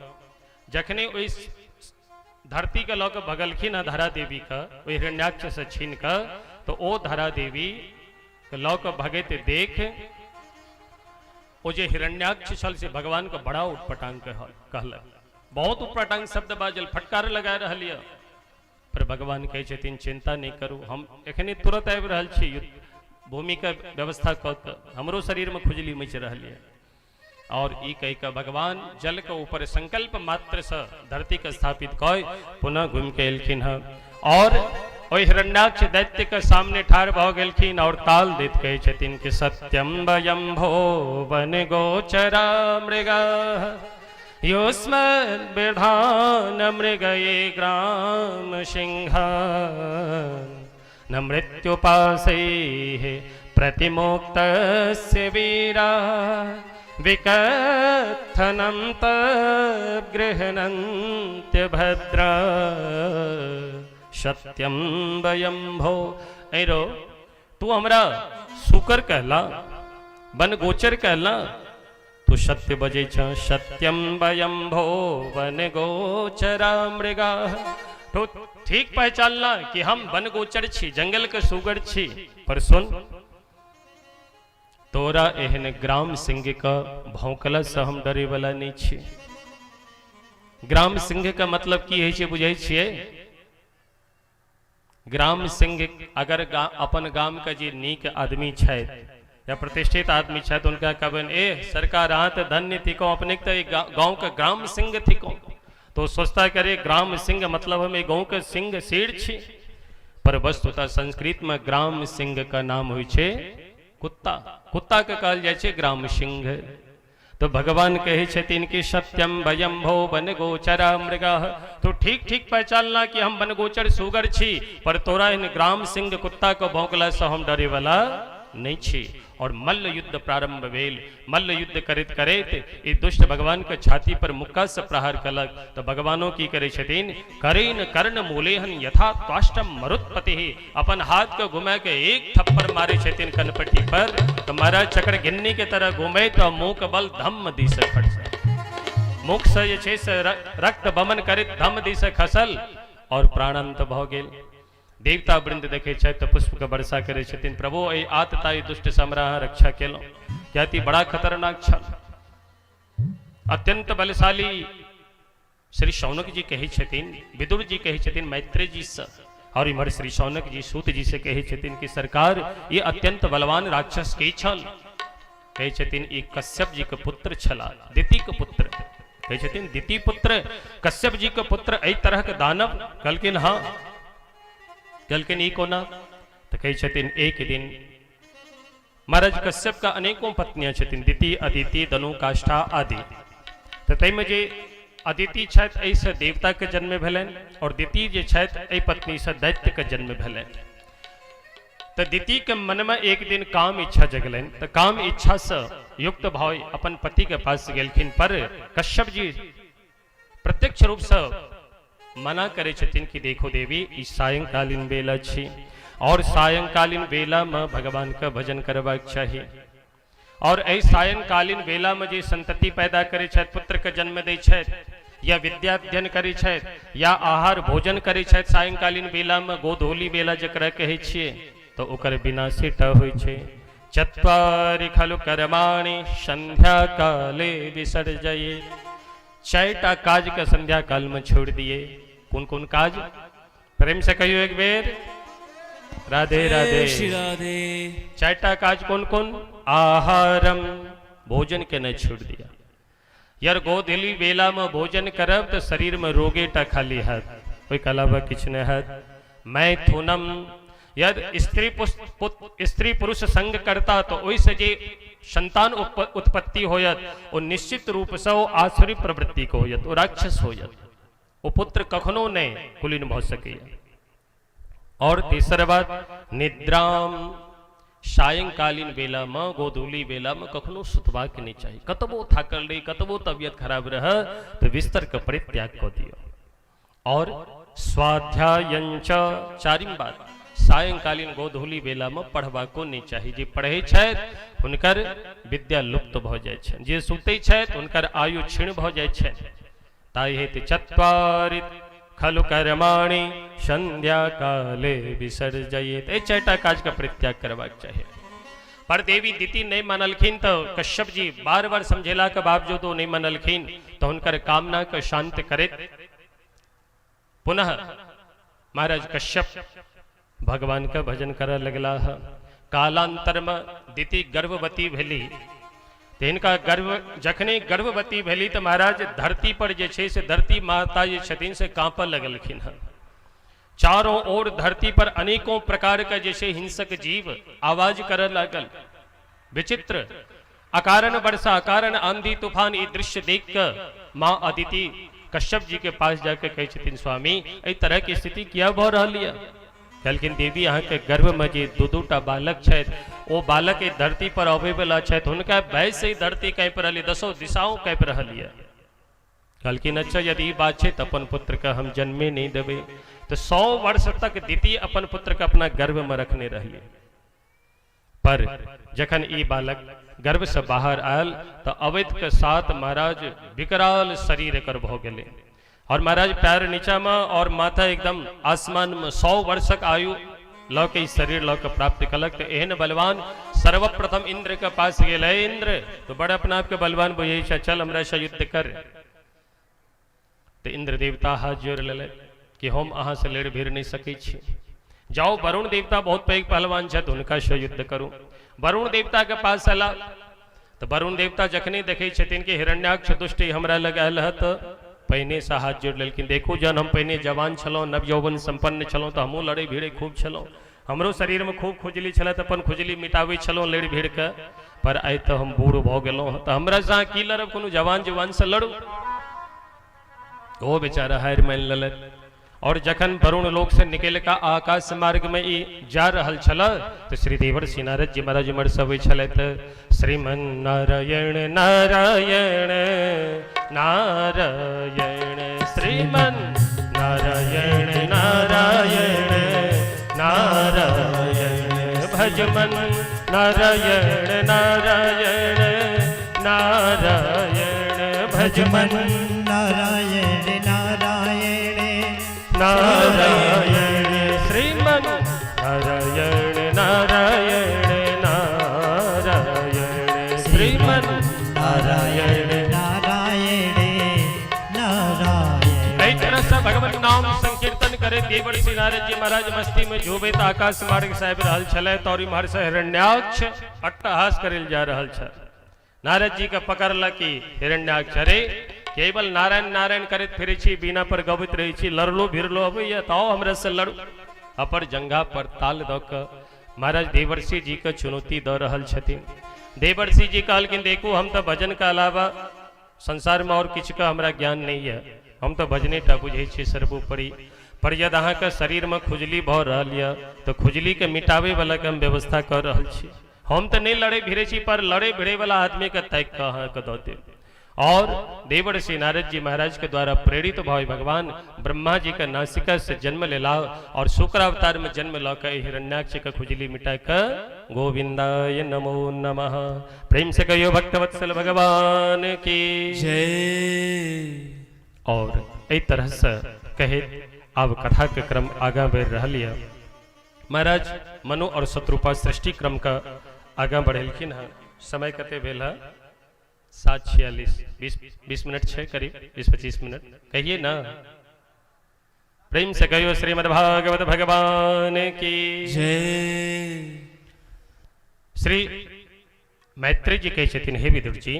जखने ओहि धरती के लऽ कऽ भगलखिन हँ धरा देवी के ओहि हिरण्याक्ष से छीन कऽ, तऽ ओ धरा देवी के लऽ कऽ भगैत देख ओ जे हिरण्याक्ष छल से भगवान के बड़ा उटपटांग कहलक, बहुत उटपटांग शब्द बाजल, फटकार लगा रहल यऽ। पर भगवान कहै छथिन चिंता नहि करू, हम एखने तुरंत आबि रहल छी युद्ध भूमिके व्यवस्था कऽ कऽ, हमरो शरीरमे खुजली मचि रहल यऽ। और ई कहि कऽ भगवान जल के ऊपर संकल्प मात्र से धरती के स्थापित कऽ पुनः घूमि के एलखिन हँ, और ओहि हिरण्याक्ष दैत्य के सामने ठाढ़ भऽ गेलखिन, और ताल दैत कहै छथिन कि सत्यम वयम भो वन गोचरा मृग युष्मद् विधान मृगये ग्राम सिंह न मृत्युपाशैः प्रतिमोक्तस्य वीरा विकथनं तद्गृह्णन्त्य भद्रा सत्यम वयम भो। ऐरो तू हमरा सुकर कहला, वन गोचर कहला, तू सत्य बजै छ। सत्यम वयम भो वन गोचरा मृगा, तो ठीक पहचानला कि हम वन गोचर छी, जंगल के सुगर छी। पर सुन, तोरा एहन ग्राम सिंह के भौंकला से हम डरे वाला नहीं छी। ग्राम सिंह के मतलब की होइ छै बुझै छियै? ग्राम सिंह अगर अपन गाम के जे नीक आदमी छथि या प्रतिष्ठित आदमी छथि, उनका कहबनि ए सरकार अहाँ तऽ धन्य थिकौ, अपने तऽ गाँव के ग्राम सिंह थिकौ। तो सोचता करे ग्राम सिंह मतलब हम गाँव के सिंह शेर छी, पर वस्तुतः संस्कृत में ग्राम सिंह का नाम होइ छै कुत्ता। कुत्ता के कहल जाइ छै ग्राम सिंह। तो भगवान कहै छथिन कि सत्यम वयम भो वन गोचरा मृग। तो ठीक ठीक पहचानला कि हम वनगोचर सुगर छी, पर तोरा इन ग्राम सिंह कुत्ता के भौंकला से हम डरे वाला नहीं छी। और मल्ल युद्ध प्रारंभ भेल। मल्ल युद्ध करैत करैत ई दुष्ट भगवान के छाती पर मुक्का से प्रहार कलक। तो भगवानो की करे छथिन, करेन कर्ण मूलेहन यथा त्वाष्टम मरुत्पति, अपन हाथ के घुमा के एक थप्पड़ मारे छथिन कनपट्टी पर। तो महाराज चक्र घिन्नी के तरह घूमे तो मुंह के बल धम्म दी से खसल, मुख से जे छै से रक्त बमन करैत धम्म दी से खसल और प्राणांत भऽ गेल। देवता वृंद देखे छथि तऽ पुष्प के वर्षा करै छथिन, प्रभु एहि आतताई दुष्ट से हमरा अहाँ रक्षा केलहुँ, कियाकि बड़ा खतरनाक छल, अत्यंत बलशाली। श्री शौनक जी कहै छथिन, विदुर जी कहै छथिन मैत्रेय जी से, और इम्हर श्री शौनक जी सूत जी से कहै छथिन कि सरकार ये अत्यंत बलवान राक्षस के छल? कहै छथिन ई कश्यप जी के पुत्र छला, दिति के पुत्र। कहै छथिन दिति पुत्र, कश्यप जी के पुत्र एहि तरह के दानव? कहलखिन हाँ। कहलखिन ई कोना? तऽ कहै छथिन एक दिन महाराज कश्यप का अनेकों पत्नियां छथिन, दिति, अदिति, दनु, काष्ठा आदि। तऽ ताहिमे जे अदिति छथि एहिसँ देवताके जन्म भेलनि और दिति जे छथि एहि पत्नीसँ दैत्यके जन्म भेलनि। तऽ दितिके मनमे एक दिन काम इच्छा जगलनि, तऽ काम इच्छासँ युक्त भऽ अपन पतिके पास गेलखिन। पर कश्यप जी प्रत्यक्ष रूपसँ मना करै छथिन कि देखो देवी, ई सायंकालीन बेला छी और सायंकालीन बेलामे भगवानके भजन करबाक चाही, और एहि सायंकालीन बेलामे जे संतति पैदा करै छथि, पुत्रके जन्म दै छथि, या विद्या अध्ययन करै छथि, या आहार भोजन करै छथि सायंकालीन बेलामे, गोधूली बेला जकरा कहै छियै, तऽ ओकर विनाशे टा होइ छै। चत्वारि खलु कर्माणि संध्या काले विसर्जये, चारिटा काज के संध्या काल में छोड़ दिए। कोन कोन काज? प्रेम से कहियो एक बेर राधे राधे। श्री राधे। चारिटा काज कोन कोन? आहारम, भोजन के नहीं छोड़ दिया। यार गोधूली बेला में भोजन करब तो शरीर में रोगे टा खाली हैत, ओहिके अलावा किछु नहीं हैत। मैथुनम, यदि स्त्री पुरुष संग करता तो ओहिसँ जे संतान उत्पत्ति होयत ओ निश्चित रूपसँ ओ आसुरी प्रवृत्तिके होयत, ओ राक्षस होयत, ओ पुत्र कखनो नहि कुलीन भऽ सकैए। और तेसर बात निद्राम, सायंकालीन बेलामे गोधूली बेलामे कखनो सुतबाक नहि चाही। कतबो थाकल रही, कतबो तबियत खराब रह, तऽ बिस्तरके परित्याग कऽ दियौ। और स्वाध्यायंच, चारिम बात सायंकालीन गोधूली बेलामे पढ़बाको नहि चाही। जे पढ़ै छथि हुनकर विद्या लुप्त भऽ जाइ छनि, जे सुतै छथि हुनकर आयु क्षीण भऽ जाइ छनि। ताहि हेतु चत्वारि खलु कर्माणि संध्या काले विसर्जयेत, एहि चारिटा काजके परित्याग करबाक चाही। पर देवी दिति नहि मानलखिन, तऽ कश्यप जी बार बार समझेलाके बावजूद ओ नहि मानलखिन, तऽ हुनकर कामनाके शांत करैत पुनः महाराज कश्यप भगवान के भजन करऽ लगलाह। कालांतर में दिति गर्भवती भेली, तऽ हिनका गर्भ जखने गर्भवती भेली तऽ महाराज धरती पर जे छै से धरती माता जे छथिन से काँपऽ लगलखिन हँ। चारों ओर धरती पर अनेकों प्रकार के जे छै हिंसक जीव आवाज करऽ लागल, विचित्र अकारण वर्षा, अकारण आंधी तूफान। ई दृश्य देख कऽ माँ अदिति कश्यप जी के पास जाके कहै छथिन, स्वामी एहि तरह के स्थिति किया भऽ रहल यऽ? कहलखिन देवी अहाँके गर्भ में जे दू दू टा बालक छथि ओ बालक एहि धरती पर अबै वाला छथि, हुनका भय से ई धरती काँपि रहल यऽ, दसो दिशाओं काँपि रहल यऽ। कहलखिन अच्छा यदि ई बात छै तऽ अपन पुत्रके हम जन्मे नहि देबै। तऽ 100 वर्ष तक दिति अपन पुत्रके अपना गर्भमे रखने रहली। पर जखन ई बालक गर्भसँ बाहर आयल तऽ अवैध के साथ महाराज विकराल शरीर एकर भऽ गेलै और महाराज पैर नीचामे और माथा एकदम आसमानमे। 100 वर्षक आयु लऽ के ई शरीर लऽ के प्राप्त कलक। तऽ एहन बलवान सर्वप्रथम इंद्र के पास गेल। हे इंद्र, तो बड़ अपना आपके बलवान बुझै छै, चल हमरा से युद्ध कर। तऽ इंद्र देवता हाथ जोड़ि लेलथि कि हम अहाँ से लड़ि भिड़ नहि सकै छी, जाओ वरुण देवता बहुत पैघ पहलवान छथि, हुनका से युद्ध करू। वरुण देवता के पास अला तऽ वरुण देवता जखने देखै छथिन कि हिरण्याक्ष दुष्ट हमरा लग आयल है, तऽ पहिनेसँ हाथ जोड़ि लेलखिन, देखू जहन हम पहिने जवान छलहुँ, नवयौवन सम्पन्न छलहुँ, तऽ हमहूँ लड़ै भिड़ै खूब छलहुँ, हमरो शरीरमे खूब खुजली छलै, तऽ अपन खुजली मिटाबै छलहुँ लड़ि भिड़ कऽ। पर आइ तऽ हम बूढ़ भऽ गेलहुँ हँ, तऽ हमरा से अहाँ की लड़ब, कोनो जवान जवान से लड़ू। ओ बेचारा हारि मानि लेलथि। और जखन वरुण लोक से निकलि कऽ आकाश मार्ग में ई जा रहल छल तऽ श्री देवर्षि नारद जी महाराज उम्हर से अबै छलथि। श्रीमन नारायण नारायण नारायण, श्रीमन नारायण नारायण नारायण, भजमन नारायण नारायण नारायण, भजमन नारायण नारायण नारायण, श्रीमन नारायण नारायण नारायण, श्रीमन नारायण नारायण नारायण। एहि तरह से भगवान नाम संकीर्तन करे देवर्षि नारद जी महाराज मस्ती में झूबैत आकाश मार्ग से आबि रहल छलथि और इम्हर से हिरण्याक्ष अट्टहास करल जा रहल छल। नारद जी के पकड़लक कि हिरण्याक्ष, अरे केवल नारायण नारायण करैत फिरै छी, बीना पर गबैत रहै छी, लड़लो भिड़लो अबैया तऽ आओ हमरा से लड़ू। अपर जंघा पर ताल दऽ कऽ महाराज देवर्षि जी के चुनौती दऽ रहल छथिन। देवर्षि जी कहलखिन देखू हम तऽ भजन के अलावा संसार में और किछु के हमरा ज्ञान नहीं है, हम तऽ भजने टा बुझै छी सर्वोपरि। पर यदि अहाँके शरीर में खुजली भऽ रहल यऽ तऽ खुजली के मिटाबै वाला के हम व्यवस्था कऽ रहल छी। हम तऽ नहि लड़े भिड़े छी, पर लड़े भिड़े वाला आदमी के ताकि कऽ अहाँके दऽ देब। और देवर्षि नारद जी महाराज के द्वारा प्रेरित भय भगवान ब्रह्मा जी के नासिका से जन्म लेला और शुक्र अवतार में जन्म लऽ के हिरण्याक्ष के खुजली मिटा के गोविंदाय नमो नमः। प्रेम से कहियो भक्तवत्सल भगवान की जय। और एहि तरह से कहे आब कथा के क्रम आगा बढ़ि रहल यऽ। महाराज मनु और शत्रुपा सृष्टि क्रम का आगा बढ़ेलखिन हँ। समय कते भेल है? 7:46, 20 मिनट छै करीब, 20-25 मिनट कहिए ना। प्रेम से कहियो श्रीमद् भागवत भगवान की जय। श्री मैत्री जी कहै छथिन हे विदुर जी,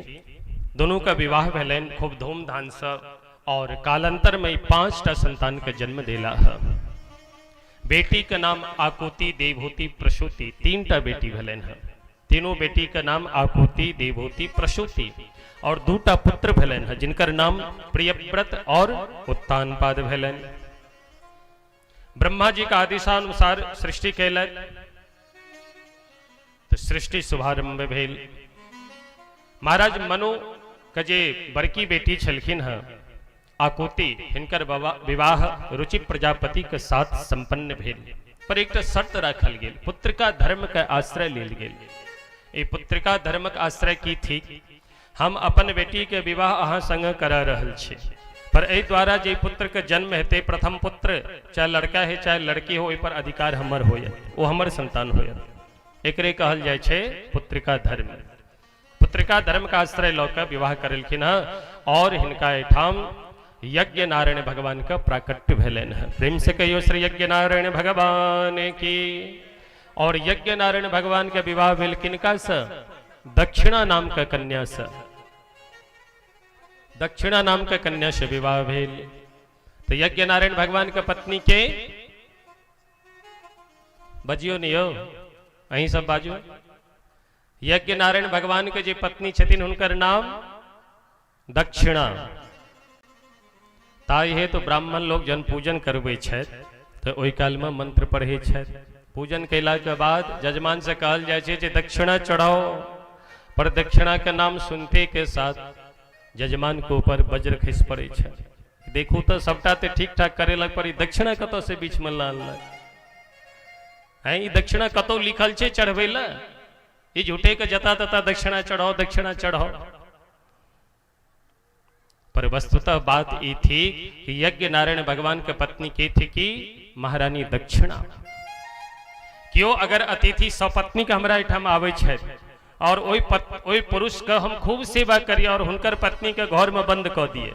दोनों का विवाह भेलनि खूब धूमधाम से और कालांतर में 5टा संतान के जन्म देला है। बेटी के नाम आकुति, देवहूति, प्रसूति, 3टा बेटी भेलनि है। तीनों बेटी के नाम आकुति, देवहूति, प्रसूति और 2टा पुत्र भेलनि है जिनकर नाम प्रियव्रत और उत्तानपाद भेलनि। ब्रह्मा जी का आदेशानुसार सृष्टि कयलनि तो सृष्टि शुभारंभ भेल। महाराज मनु के जे बड़की बेटी छलखिन हँ आकुति, हिनकर विवाह रुचि प्रजापति के साथ संपन्न भेल। पर एकटा शर्त राखल गेल, पुत्रिका धर्म के आश्रय लेल गेल। ई पुत्रिका धर्मक आश्रय की थी? हम अपन बेटी के विवाह अहाँ संग करा रहल छी, पर एहि द्वारा जे पुत्र के जन्म हेतै, प्रथम पुत्र चाहे लड़का है चाहे लड़की हो, ओहि पर अधिकार हमर होयत, ओ हमर संतान होयत। एकरे कहल जाइ छै पुत्रिका धर्म। पुत्रिका धर्म का आश्रय लऽ कऽ विवाह करेलखिन हँ और हिनका एहिठाम यज्ञ नारायण भगवान का प्राकट्य भेलनि हँ। प्रेम से कहियो श्री यज्ञ नारायण भगवान की। और यज्ञ नारायण भगवान के विवाह भेल किनका से? दक्षिणा नाम के कन्या से। दक्षिणा नाम के कन्या से विवाह भेल। तो यज्ञ नारायण भगवान के पत्नी के बजियो नहीं हो, अहीं सब बाजू। यज्ञ नारायण भगवान के जे पत्नी छथिन हुनकर नाम दक्षिणा। ताहि हेतु ब्राह्मण लोग जन पूजन करबै छथि तऽ ओहि कालमे मंत्र पढ़ै छथि। पूजन कयलाके बाद जजमान से कहल जाइ छै जे दक्षिणा चढ़ाओ, पर दक्षिणा के नाम सुनते के साथ जजमान के ऊपर वज्र खसि पड़ै छै। देखू तऽ सबटा तऽ ठीक ठाक करेलक, पर ई दक्षिणा कतऽ से बीचमे लानलक? हैं, ई दक्षिणा कतौ लिखल छै चढ़बै लए? ई झूठे के जता तता दक्षिणा चढ़ाओ दक्षिणा चढ़ाओ। पर वस्तुतः बात ई थी कि यज्ञ नारायण भगवान के पत्नी के थी कि महारानी दक्षिणा। क्यों अगर अतिथि सपत्नी के हमरा एहिठाम आबै छथि और ओहि पुरुष के हम खूब सेवा करी और हुनकर पत्नी के घर में बंद कऽ दिए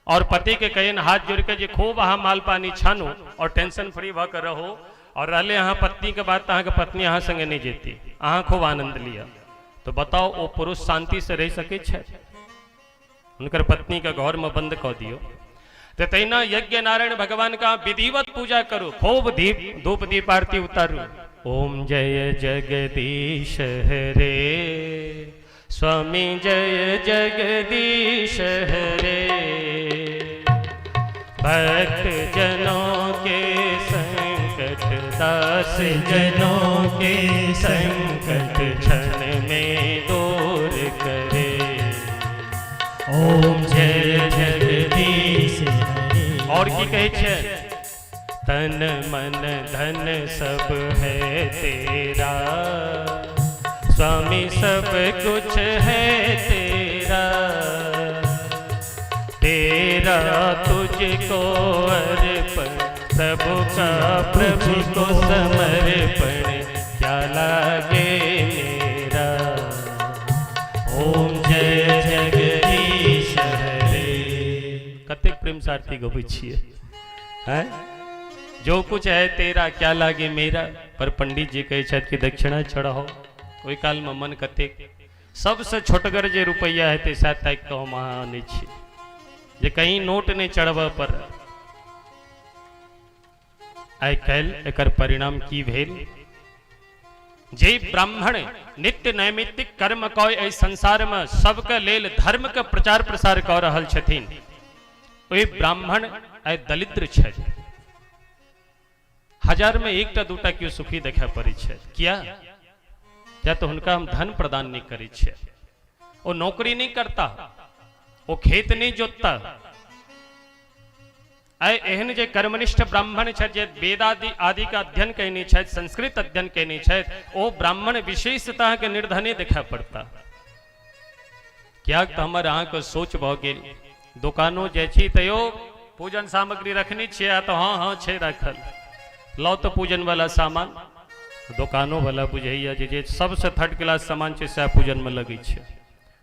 और पति के कहियन हाथ जोड़ के जे खूब अहाँ माल पानी छानू और टेंशन फ्री भऽ के रहू और रहले अहाँ पत्नी के बात, अहाँके पत्नी अहाँ संगे नहीं जेती, अहाँ खूब आनंद लिअ, तो बताओ ओ पुरुष शांति से रहि सकै छथि? हुनकर पत्नी के घर में बंद कऽ दियौ। तो तहिना यज्ञ नारायण भगवान का विधिवत पूजा करू, खूब दीप धूप दीप आरती उतारू, ओम जय जगदीश हरे, स्वामी जय जगदीश हरे। भक्त जनों के संकट, दास जनों के संकट क्षण में दूर करे। ओम जय जगदीश हरे। और की कहै छै? तन मन धन सब है तेरा, स्वामी सब कुछ है तेरा। तेरा तुझको अर्पण, प्रभु का प्रभु को समर्पण, क्या लागे मेरा। ओम जय जगदीश हरे। कतेक प्रेम से आरती गबै छियै हैं? जो कुछ है तेरा क्या लागे मेरा। पर पंडित जी कहै छथि कि दक्षिणा चढ़ाओ। ओहि कालमे मन कतेक सबसँ छोटगर जे रुपैआ हेतै सएह ताकि कऽ हम अहाँ अनै छी जे कहीं नोट नहि चढ़बऽ पड़त। आइ काल्हि एकर परिणाम की भेल? जे ब्राह्मण नित्य नैमित्तिक कर्म कऽ एहि संसारमे सबके लेल धर्मके प्रचार प्रसार कऽ रहल छथिन, ओहि ब्राह्मण आइ दरिद्र छथि। हजार में एकटा दूटा केओ सुखी देखा पड़ै छै। किया? किया तऽ हुनका हम धन प्रदान नहि करै छियै। ओ नौकरी नहि करता, ओ खेत नहि जोतता। आइ एहन जे कर्मनिष्ठ ब्राह्मण छथि, जे वेदादि आदि के अध्ययन कयने छथि, संस्कृत अध्ययन कयने छथि, ओ ब्राह्मण विशेषतः के निर्धने देखा पड़ता। कियाक तऽ हमर अहाँके सोच भऽ गेल, दोकानो जाइ छी तैयो पूजन सामग्री रखने छियै? तऽ हँ हँ छै राखल। लाउ तऽ पूजन वाला सामान। दोकानो वाला बुझैया जे जे सबसँ थर्ड क्लास सामान छै सएह पूजनमे लगै छै,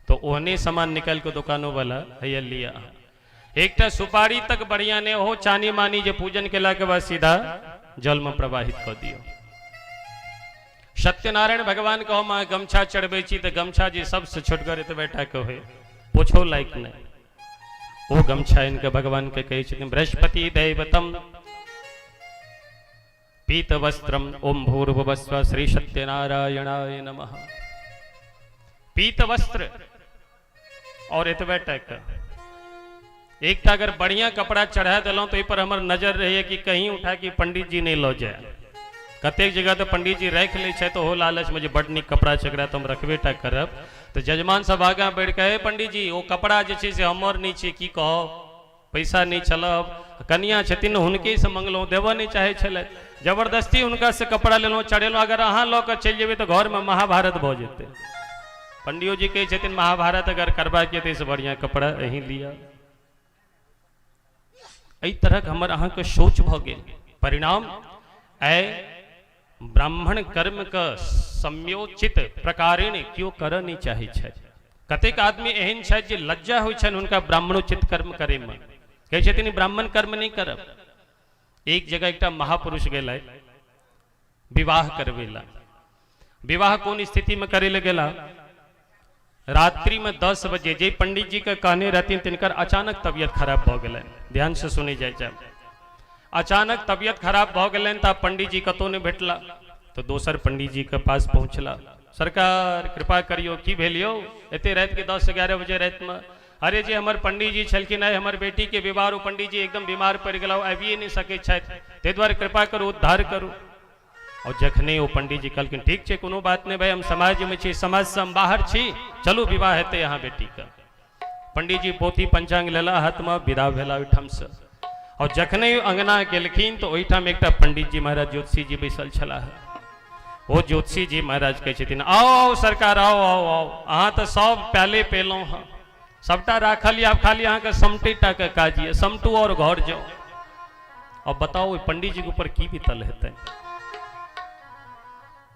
तऽ ओहने सामान निकालि कऽ दोकानो वाला हैया लिअ अहाँ। एकटा सुपारी तक बढ़िया नहि, ओहो चानी मानी जे पूजन केलाके बाद सीधा जलमे प्रवाहित कऽ दियौ। सत्यनारायण भगवान के हम अहाँ गमछा चढ़बै छी तऽ गमछा जे सबसँ छोटगर एतबे टा के होइ, पोछो लायक नहि, ओ गमछा आनि कऽ भगवान के कहै छथिन बृहस्पति दैवतम पीत वस्त्रम ओम भूर्भुवस्व श्री सत्यनारायणाय नमः। पीत वस्त्र और एतबे टा के एकटा अगर बढ़िया कपड़ा चढ़ा देलहुँ तऽ ओहिपर हमर नजर रहैए कि कहीं उठा के पंडित जी नहि लऽ जाय। कतेक जगह तऽ पंडित जी राखि लै छथि ओहो लालचमे जे बड्ड नीक कपड़ा छै, एकरा तऽ हम रखबे टा करब। तऽ जजमान सब आगाँ बढ़ि कऽ, हे पंडित जी, ओ कपड़ा जे छै से हमर नहि छै, की कहब, पैसा नहि छलऽ, कनिया छथिन हुनकेसँ मंगलहुँ, देबऽ नहि चाहै छलथि, जबरदस्ती हुनकासँ कपड़ा लेलहुँ, चढ़ेलहुँ। अगर अहाँ लऽ कऽ चलि जेबै तऽ घरमे महाभारत भऽ जेतै। पंडियो जी कहै छथिन महाभारत अगर करबाक यऽ ताहिसँ बढ़िआँ कपड़ा अहीं लिअ। एहि तरहक हमर अहाँके सोच भऽ गेल। परिणाम आइ ब्राह्मण कर्मके समयोचित प्रकारेण केओ करऽ नहि चाहै छथि। कतेक आदमी एहन छथि जे लज्जा होइ छनि हुनका ब्राह्मणोचित कर्म करैमे, कहै छथिन ब्राह्मण कर्म नहि करब। एक जगह एकटा महापुरुष गेलै विवाह करबै ला। विवाह कोन स्थितिमे करै लए गेला? रात्रिमे 10 बजे जे पंडित जी के कहने रहथिन तिनकर अचानक तबियत खराब भऽ गेलनि। ध्यान से सुनै जाइ जायब। अचानक तबियत खराब भऽ गेलनि तऽ पंडित जी कतहु नहि भेटला, तऽ दोसर पंडित जी के पास पहुँचला। सरकार कृपा करियौ, की भेल यौ एते रातिके 10-11 बजे रातिमे? अरे जे हमर पंडित जी छलखिन आइ हमर बेटीके विवाह, ओ पंडित जी एकदम बीमार पड़ि गेला, ओ आबिए नहि सकै छथि, ताहि दुआरे कृपा करू, उद्धार करू। और जखने ओ पंडित जी कहलखिन ठीक छै, कोनो बात नहि भाई, हम समाजमे छी, समाजसँ हम बाहर छी, चलू विवाह हेतै अहाँ बेटीके। पंडित जी पोथी पंचांग लेला हाथमे, विदा भेला ओहिठामसँ। और जखने अंगना गेलखिन तऽ ओहिठाम एकटा पंडित जी महाराज ज्योतिषी जी बैसल छलाह। ओ ज्योतिषी जी महाराज कहै छथिन आउ आउ सरकार, आउ आउ आउ, अहाँ तऽ सब प्याले पेलहुँ हँ, सबटा राखल यऽ, आब खाली अहाँके समटे टा के काज यऽ, समटू और घर जाउ। अब बताउ ओहि पंडित जी के ऊपर की बीतल हेतै।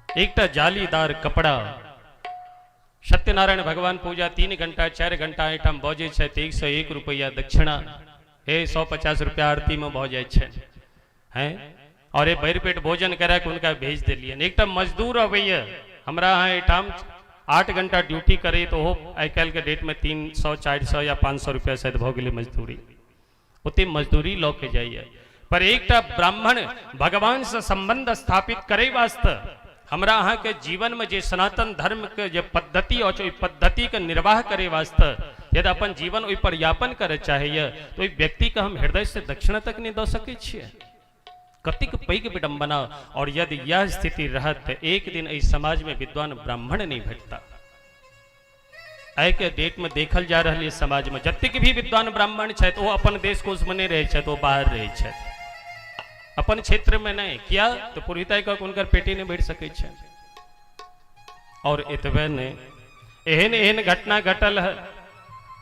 एकटा जालीदार कपड़ा, सत्यनारायण भगवान पूजा 3 घंटा 4 घंटा एहिठाम बजै छथि, 101 रुपैआ दक्षिणा, हे 150 रुपैआ आरतीमे भऽ जाइ छै हैं, और भरि पेट भोजन करा के हुनका भेज देलियनि। एकटा मजदूर अबैया हमरा अहाँ एहिठाम 8 घंटा ड्यूटी करै, तऽ ओहो आइ काल्हिके डेटमे 300 400 या 500 रुपैआ शायद भऽ गेलै मजदूरी, ओते मजदूरी लऽ के जाइए। पर एकटा ब्राह्मण भगवान से संबंध स्थापित करे वास्ते हमरा अहाँ के जीवन में जे सनातन धर्म के जे पद्धति अछि, ओहि पद्धति के निर्वाह करे वास्ते यदि अपन जीवन ओहि पर यापन करे चाहैया तो ओहि व्यक्ति के हम हृदय से दक्षिणा तक नहीं दऽ सकै छियै। कतेक पैघ विडंबना। और यदि यह स्थिति रहत तऽ एक दिन एहि समाज में विद्वान ब्राह्मण नहीं भेटता। आइ के डेट में देखल जा रहल है समाज में जतेक भी विद्वान ब्राह्मण छथि ओ अपन देश कोष में नहीं रहै छथि, ओ बाहर रहै छथि, अपन क्षेत्र में नहीं। किया तो पुरोहिताई कऽ हुनकर पेटे नहीं भरि सकै छनि। और एतबे नहीं, एहन एहन घटना घटल है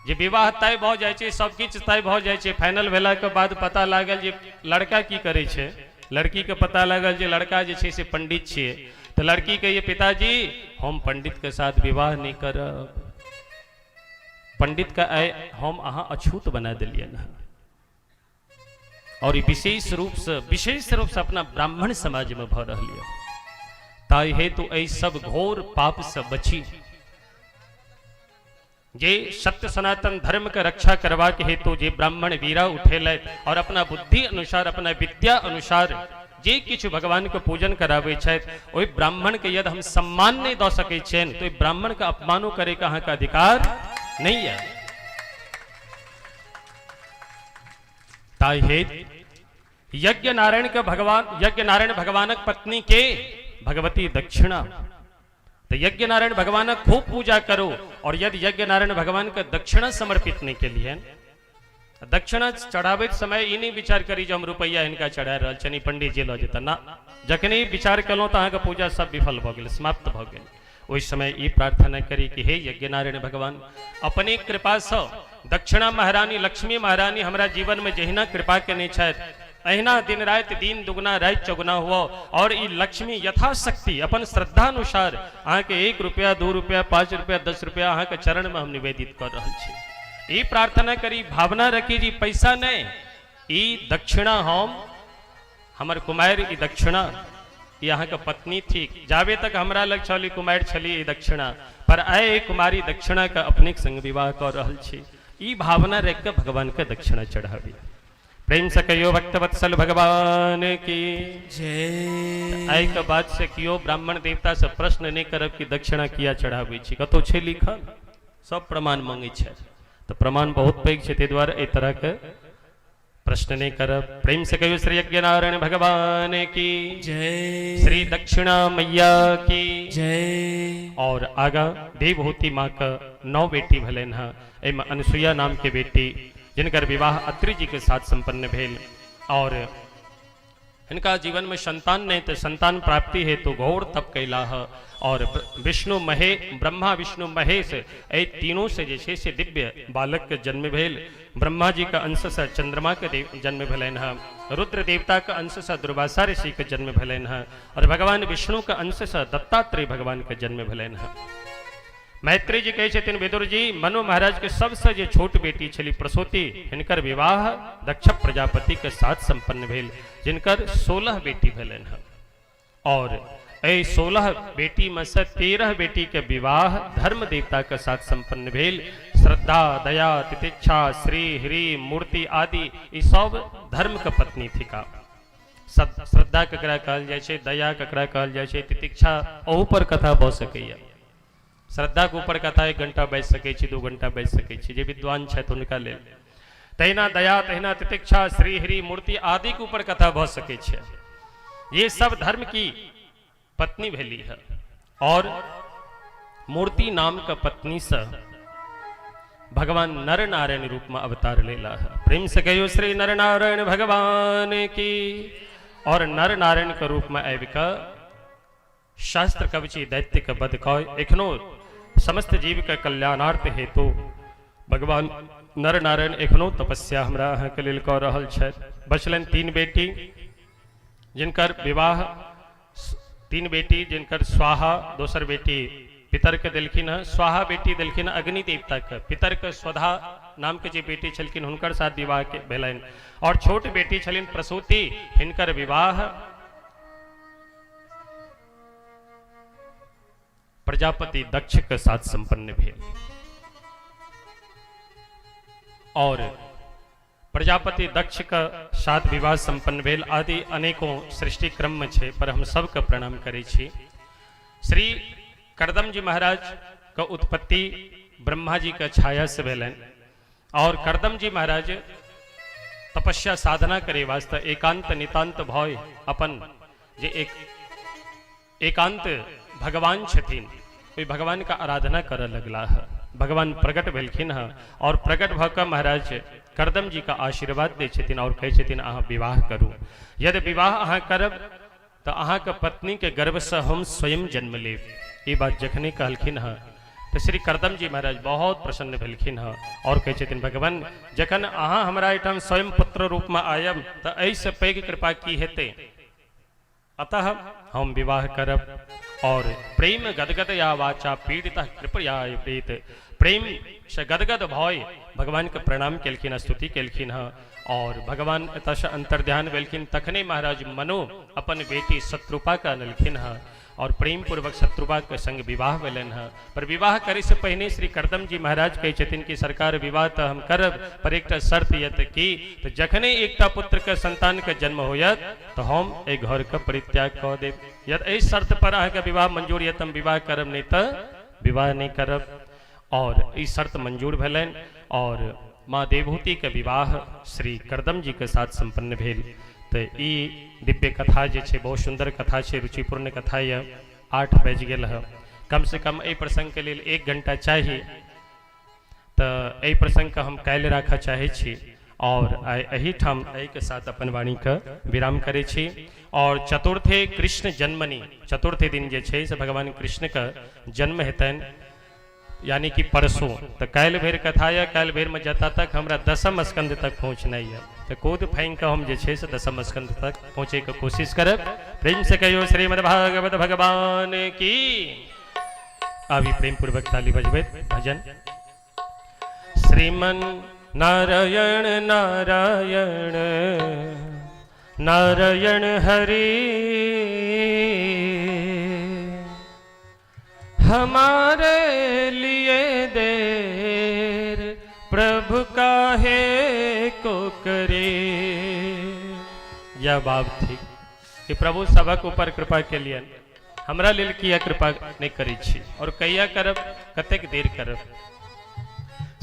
जे विवाह तय भऽ जाइ छै, सब किछु तय भऽ जाइ छै, फाइनल भेलाके बाद पता लागल जे लड़का की करै छै, लड़कीके पता लागल जे लड़का जे छै से पंडित छियै, तऽ लड़की कहिए पिताजी हम पंडितके साथ विवाह नहि करब। पंडितके आइ हम अहाँ अछूत बना देलियनि हँ। और ई विशेष रूप से अपना ब्राह्मण समाज में भऽ रहल यऽ। ताहि हेतु एहि सब घोर पाप से बची, जे सत्य सनातन धर्म के रक्षा करबाक हेतु जे ब्राह्मण वीरा उठेलथि और अपना बुद्धि अनुसार अपना विद्या अनुसार जे किछु भगवान के पूजन कराबै छथि, ओहि ब्राह्मण के यदि हम सम्मान नहीं दऽ सकै छियनि तो ओहि ब्राह्मण के अपमानो करे के अहाँके अधिकार नहीं है। ताहि हेतु यज्ञ नारायण के भगवान, यज्ञ नारायण भगवानक पत्नी के भगवती दक्षिणा, तो यज्ञ नारायण भगवानक खूब पूजा करू और यदि यज्ञ नारायण भगवान के दक्षिणा समर्पित नहीं के लिए, दक्षिणा चढ़ाबैत समय ई नहीं विचार करी जे हम रुपैया हिनका चढ़ा रहल छनि पंडित जी लऽ जेता ना। जखने ई विचार केलहुँ तऽ अहाँके पूजा सब विफल भऽ गेल, समाप्त भऽ गेल। ओहि समय ई प्रार्थना करी कि हे यज्ञ नारायण भगवान, अपने कृपासँ दक्षिणा महारानी लक्ष्मी महारानी हमरा जीवन में जहिना कृपा केने छथि अहिना दिन राति दिन दुगुना राति चौगुना हुआ और ई लक्ष्मी यथाशक्ति अपन श्रद्धानुसार अहाँके 1 रुपया 2 रुपया 5 रुपया 10 रुपया अहाँके चरण में हम निवेदित कर रहल छी। ई प्रार्थना करी, भावना रखी जी पैसा नहीं, ई दक्षिणा हम हमर कुमारि ई दक्षिणा ई अहाँके पत्नी थी, जाबे तक हमरा लग छल ई कुमारि छली ई दक्षिणा, पर आइ ई कुमारी दक्षिणा के अपने संग विवाह कऽ रहल छी। ई भावना राखि कऽ भगवान के दक्षिणा चढ़ाबी। प्रेम से कहियो भक्त वत्सल भगवान की जय। आइ के बाद से कियो ब्राह्मण देवता से प्रश्न नहीं करब कि दक्षिणा किया चढ़ाबै छी, कतौ छै लिखल? सब प्रमाण मंगै छै, तऽ प्रमाण बहुत पैघ छै, ताहि दुआरे एहि तरह के प्रश्न नहीं करब। प्रेम से कहियो श्री यज्ञ नारायण भगवान की जय, श्री दक्षिणा मैया की जय। और आगा देवहूति माँ के 9 बेटी भलनि हँ, एहिमे अनुसुईया नाम के बेटी जिनकर विवाह अत्रि जी के साथ संपन्न भेल और हिनका जीवन में संतान नहीं तो संतान प्राप्ति हेतु घोर तप कैलाह और विष्णु महे ब्रह्मा विष्णु महेश एहि तीनों से जे छै से दिव्य बालक के जन्म भेल। ब्रह्मा जी के अंश से चंद्रमा के जन्म भेलनि हँ, रुद्र देवता के अंश से दुर्वासा ऋषि के जन्म भेलनि हँ और भगवान विष्णु के अंश से दत्तात्रेय भगवान के जन्म भेलनि हँ। मैत्री जी कहै छथिन विदुर जी, मनु महाराज के सबसे जे छोट बेटी छली प्रसूति, हिनकर विवाह दक्ष प्रजापति के साथ संपन्न भेल, जिनकर 16 बेटी भेलनि हँ और एहि 16 बेटी में से 13 बेटी के विवाह धर्म देवता के साथ संपन्न भेल। श्रद्धा, दया, तितिक्षा, श्री, ह्री, मूर्ति आदि ई सब धर्म के पत्नी थिका। श्रद्धा ककरा कहल जाइ छै, दया ककरा कहल जाइ छै, तितिक्षा, अहू पर कथा भऽ सकैया। श्रद्धा के ऊपर कथा 1 घंटा बैस सकै छी, 2 घंटा बैस सकै छी, जे विद्वान छथि हुनका लेल। तहिना दया, तहिना तितिक्षा, श्री, ह्री, मूर्ति आदि के ऊपर कथा भऽ सकै छै। ये सब धर्म की पत्नी भेली है और मूर्ति नाम के पत्नी से भगवान नर नारायण रूप में अवतार लेला है। प्रेम से कहियो श्री नर नारायण भगवान की। और नर नारायण के रूप में आबि कऽ शास्त्र कवची दैत्य के वध कऽ एखनो समस्त जीव के कल्याणार्थ हेतु भगवान नर नारायण एखनो तपस्या हमरा अहाँके लेल कऽ रहल छथि। बचलनि 3 बेटी जिनकर विवाह, 3 बेटी जिनकर स्वाहा दोसर बेटी पितर के देलखिन हँ, स्वाहा बेटी देलखिन हँ अग्नि देवता के, पितर के स्वधा नाम के जे बेटी छलखिन हुनकर साथ विवाह के भेलनि और छोट बेटी छलनि प्रसूति, हिनकर विवाह प्रजापति दक्ष के साथ संपन्न भेल और प्रजापति दक्ष के साथ विवाह संपन्न भेल आदि अनेकों सृष्टि क्रम में छै, पर हम सबके प्रणाम करै छी। श्री करदम जी महाराज के उत्पत्ति ब्रह्मा जी के छाया से भेलनि और करदम जी महाराज तपस्या साधना करे वास्ते एकांत नितांत भय अपन जे एक एकांत भगवान छथिन ओहि भगवान का आराधना करऽ लगलाह। भगवान प्रकट भेलखिन हँ और प्रकट भऽ कऽ महाराज करदम जी का आशीर्वाद दै छथिन और कहै छथिन अहाँ विवाह करू, यदि विवाह अहाँ करब तऽ अहाँके पत्नीके गर्भसँ हम स्वयं जन्म लेब। ई बात जखने कहलखिन हँ तऽ श्री करदम जी महाराज बहुत प्रसन्न भेलखिन हँ और कहै छथिन भगवान जखन अहाँ हमरा एहिठाम स्वयं पुत्र रूपमे आयब तऽ एहिसँ पैघ कृपा की हेतै, अतः हम विवाह करब। और प्रेम गदगद या वाचा पीड़ित कृपया प्रीत, प्रेम से गदगद भय भगवान के प्रणाम केलखिन, स्तुति केलखिन हँ और भगवान एतऽसँ अंतर्ध्यान भेलखिन। तखने महाराज मनु अपन बेटी शत्रुपा के अनलखिन हँ और प्रेम पूर्वक शत्रुपा के संग विवाह भेलनि हँ। पर विवाह करे से पहिने श्री करदम जी महाराज कहै छथिन कि सरकार विवाह तऽ हम करब, पर एकटा शर्त यऽ। तऽ की? तऽ जखने एकटा पुत्र के संतान के जन्म होयत तऽ हम एहि घर के परित्याग कऽ देब। यदि एहि शर्त पर अहाँके विवाह मंजूर यऽ तऽ हम विवाह करब, नहि तऽ विवाह नहि करब। और ई शर्त मंजूर भेलनि और माँ देवहूति के विवाह श्री करदम जी के साथ संपन्न भेल। तऽ ई दिव्य कथा जे छै बहुत सुन्दर कथा छै, रुचिपूर्ण कथा यऽ। 8 बाजि गेल हँ, कम से कम एहि प्रसंगके लेल 1 घंटा चाही, तऽ एहि प्रसंगके हम काल्हि राखऽ चाहै छी और आइ एहिठाम एहिके साथ अपन वाणीके विराम करै छी। और चतुर्थे कृष्ण जन्मनि, चतुर्थ दिन जे छै से भगवान कृष्णके जन्म हेतनि, यानी कि परसों। तऽ काल्हि भरि कथा यऽ, काल्हि भरिमे जतऽ तक हमरा दसम स्कंध तक पहुँचनाइ यऽ तऽ कूद फाँकि कऽ हम जे छै से दसम स्कंध तक पहुँचैके कोशिश करब। प्रेम से कहियो श्रीमद् भागवत भगवान की। अभी प्रेम पूर्वक ताली बजबैत भजन। श्रीमन नारायण नारायण नारायण हरि, हमारे लिए देर प्रभु काहे को करे। यह बात थी कि प्रभु सबक ऊपर कृपा के लिए हमरा लेल किया कृपा नहीं करै छी और कहिया करब, कतेक देर करब।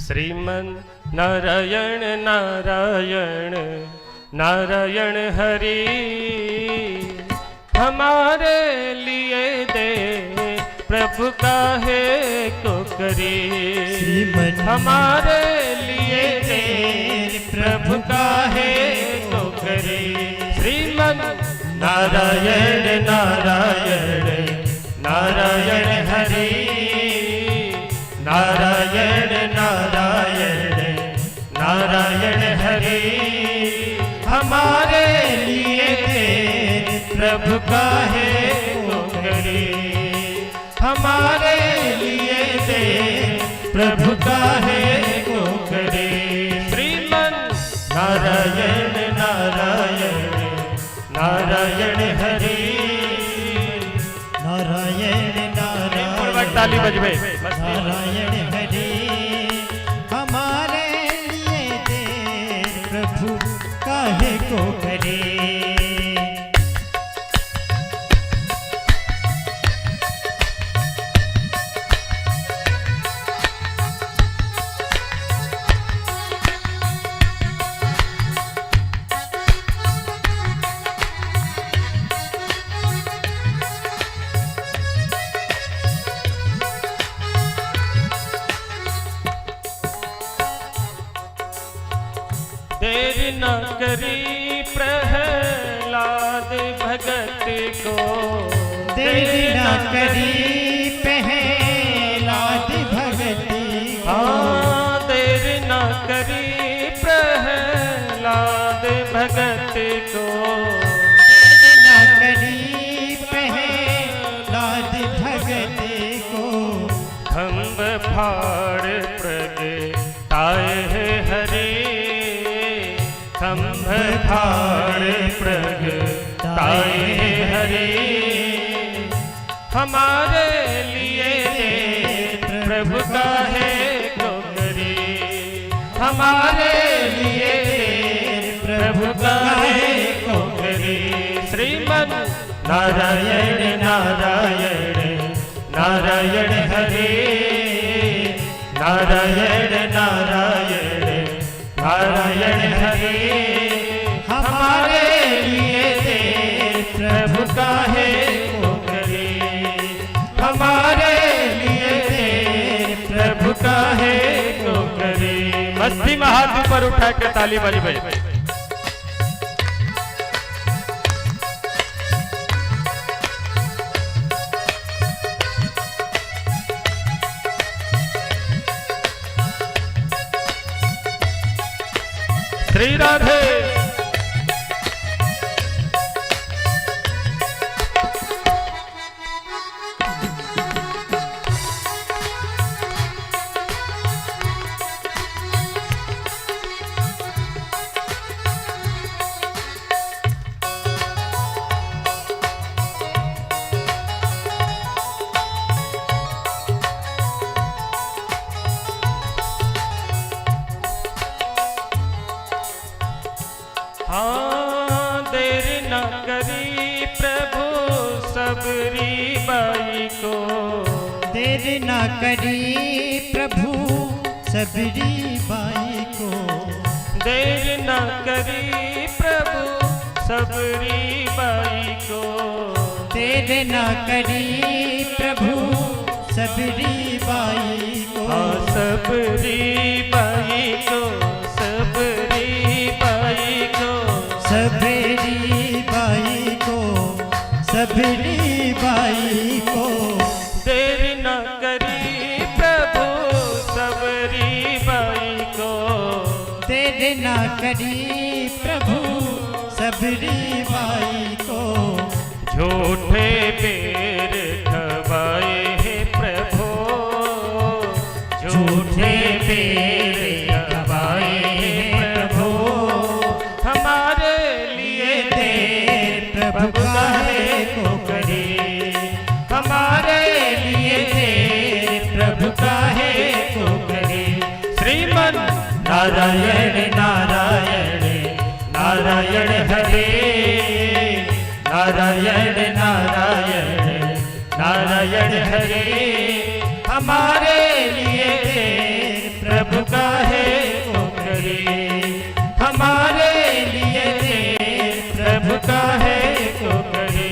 श्रीमन नारायण नारायण नारायण हरि, हमारे लिए दे प्रभु काहे को करे। श्रीमन हमारे लिए दे प्रभु काहे को करे। श्रीमन नारायण नारायण नारायण हरि, नारायण नारायण नारायण हरि, हमारे लिए दे प्रभु काहे को करे। हमारे लिए दे प्रभु काहे को करे। श्रीमन नारायण नारायण नारायण हरि, नारायण नारायण पूर्वक ताली बजबे। नारायण हरि, हमारे लिए दे प्रभु काहे को करे। देर न करी प्रहलाद भगत को, देर न करी प्रहलाद भगत को, हाँ देर न करी प्रहलाद भगत को, देर न करी प्रहलाद भगत को, खम्ब फाड़ प्रगटाए हरि, खम्भ फाड़ प्रगटाए हरि, हमारे लिए प्रभु काहे को करे। हमारे लिए नारायण नारायण नारायण हरे, नारायण नारायण नारायण हरे। हमारे लिए देर प्रभु काहे को करे, हमारे लिए देर प्रभु काहे को करे। मस्ती में हाथ ऊपर उठा के ताली बजी भाई। श्री राधे। हाँ देर न करी प्रभु सबरी बाई को, देर न करी प्रभु सबरी बाई को, देर न करी प्रभु सबरी बाई को, देर न करी प्रभु सबरी बाई को, हाँ सबरी बाई को, सबरी बाई को, सबरी बाई को, सबरी बाई को। देर न करी प्रभु सबरी बाई को, देर न करी प्रभु सबरी बाई को। झूठे पेर खवाए हैं प्रभु, झूठे पेर खवाए हैं प्रभु, हमारे लिए देर प्रभु काहे को करे, हमारे लिए देर प्रभु काहे को करे। श्रीमन नारायण नारायण नारायण हरे, नारायण नारायण नारायण हरे। हमारे लिए देर प्रभु काहे को करे, हमारे लिए देर प्रभु काहे को करे।